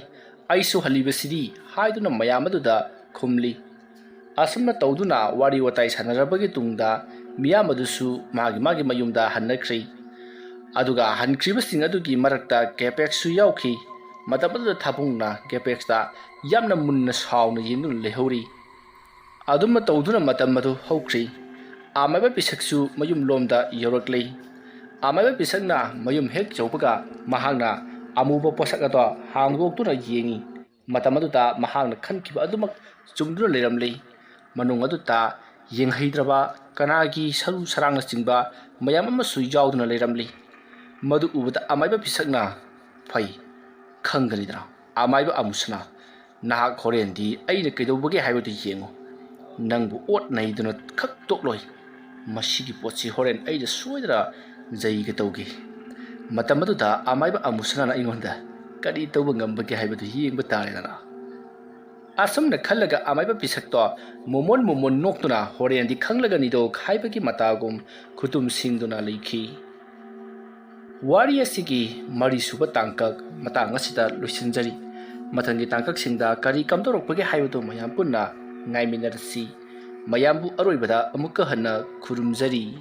ꯑꯩꯁꯨ ꯍꯜꯂꯤꯕꯁꯤꯗꯤ" ꯍꯥꯏꯗꯨꯅ ꯃꯌꯥꯝ ꯑꯗꯨꯗ ꯈꯨꯝꯂꯤ꯫ ꯑꯁꯨꯝꯅ ꯇꯧꯗꯨꯅ ꯋꯥꯔꯤ ꯋꯥꯇꯥꯏ ꯁꯥꯟꯅꯔꯕꯒꯤ ꯇꯨꯡꯗ ꯃꯤꯌꯥꯝ ꯑꯗꯨꯁꯨ ꯃꯥꯒꯤ ꯃꯥꯒꯤ ꯃꯌꯨꯝꯗ ꯍꯟꯅꯈ꯭ꯔꯤ꯫ ꯑꯗꯨꯒ ꯍꯟꯈ꯭ꯔꯤꯕꯁꯤꯡ ꯑꯗꯨꯒꯤ ꯃꯔꯛꯇ ꯀꯦꯄꯦꯛꯁꯁꯨ ꯌꯥꯎꯈꯤ꯫ ꯃꯇꯝ ꯑꯗꯨꯗ ꯊꯥꯕꯨꯡꯅ ꯀꯦꯄꯦꯛꯁꯇ ꯌꯥꯝꯅ ꯃꯨꯟꯅ ꯁꯥꯎꯅ ꯌꯦꯡꯗꯨꯅ ꯂꯩꯍꯧꯔꯤ꯫ ꯑꯗꯨꯝꯅ ꯇꯧꯗꯨꯅ ꯃꯇꯝ ꯑꯗꯨ ꯍꯧꯈ꯭ꯔꯤ꯫ ꯑꯃꯥꯏꯕ ꯄꯤꯁꯛꯁꯨ ꯃꯌꯨꯝ ꯂꯣꯝꯗ ꯌꯧꯔꯛꯂꯤ꯫ ꯑꯃꯥꯏꯕ ꯄꯤꯁꯛꯅ ꯃꯌꯨꯝ ꯍꯦꯛ ꯌꯧꯕꯒ ꯃꯍꯥꯛꯅ ꯑꯃꯨꯕ ꯄꯣꯠꯁꯛ ꯑꯗꯣ ꯍꯥꯡꯗꯣꯛꯇꯨꯅ ꯌꯦꯡꯉꯤ꯫ ꯃꯇꯝ ꯑꯗꯨꯗ ꯃꯍꯥꯛꯅ ꯈꯟꯈꯤꯕ ꯑꯗꯨꯃꯛ ꯆꯨꯝꯗꯨꯅ ꯂꯩꯔꯝꯂꯤ꯫ ꯃꯅꯨꯡ ꯑꯗꯨꯗ ꯌꯦꯡꯍꯩꯗ꯭ꯔꯕ ꯀꯅꯥꯒꯤ ꯁꯔꯨ ꯁꯔꯥꯡꯅꯆꯤꯡꯕ ꯃꯌꯥꯝ ꯑꯃꯁꯨ ꯌꯥꯎꯗꯨꯅ ꯂꯩꯔꯝꯂꯤ꯫ ꯃꯗꯨ ꯎꯕꯗ ꯑꯃꯥꯏꯕ ꯄꯤꯁꯛꯅ, "ꯐꯩ, ꯈꯪꯒꯅꯤꯗꯅ, ꯑꯃꯥꯏꯕ ꯑꯃꯨꯁꯅꯥ, ꯅꯍꯥꯛ ꯍꯣꯔꯦꯟꯗꯤ ꯑꯩꯅ ꯀꯩꯗꯧꯕꯒꯦ ꯍꯥꯏꯕꯗꯨ ꯌꯦꯡꯉꯨ꯫ ꯅꯪꯕꯨ ꯑꯣꯠ ꯅꯩꯗꯨꯅ ꯈꯛ ꯇꯣꯛꯂꯣꯏ꯫ ꯃꯁꯤꯒꯤ ꯄꯣꯠꯁꯤ ꯍꯣꯔꯦꯟ ꯑꯩꯅ ꯁꯣꯏꯗꯅ ꯖꯩꯒ ꯇꯧꯒꯦ꯫" ꯃꯇꯝ ꯑꯗꯨꯗ ꯑꯃꯥꯏꯕ ꯑꯃꯨꯁꯅꯥꯅ ꯑꯩꯉꯣꯟꯗ ꯀꯔꯤ ꯇꯧꯕ ꯉꯝꯕꯒꯦ ꯍꯥꯏꯕꯗꯨ ꯌꯦꯡꯕ ꯇꯥꯔꯦꯗꯅ꯫ ꯑꯁꯨꯝꯅ ꯈꯜꯂꯒ ꯑꯃꯥꯏꯕ ꯄꯤꯁꯛꯇꯣ ꯃꯣꯃꯣꯟ ꯃꯣꯃꯣꯟ ꯅꯣꯛꯇꯨꯅ "ꯍꯣꯔꯦꯟꯗꯤ ꯈꯪꯂꯒꯅꯤꯗꯣ" ꯍꯥꯏꯕꯒꯤ ꯃꯇꯥꯒꯨꯝ ꯈꯨꯇꯨꯝ ꯁꯤꯡꯗꯨꯅ ꯂꯩꯈꯤ꯫ ꯋꯥꯔꯤ ꯑꯁꯤꯒꯤ ꯃꯔꯤꯁꯨꯕ ꯇꯥꯡꯀꯛ ꯃꯇꯥꯡ ꯑꯁꯤꯗ ꯂꯣꯏꯁꯤꯟꯖꯔꯤ꯫ ꯃꯊꯪꯒꯤ ꯇꯥꯡꯀꯛꯁꯤꯡꯗ ꯀꯔꯤ ꯀꯝꯗꯧꯔꯛꯄꯒꯦ ꯍꯥꯏꯕꯗꯨ ꯃꯌꯥꯝ ꯄꯨꯟꯅ ꯉꯥꯏꯃꯤꯟꯅꯔꯁꯤ꯫ ꯃꯌꯥꯝꯕꯨ ꯑꯔꯣꯏꯕꯗ ꯑꯃꯨꯛꯀ ꯍꯟꯅ ꯈꯨꯔꯨꯝꯖꯔꯤ꯫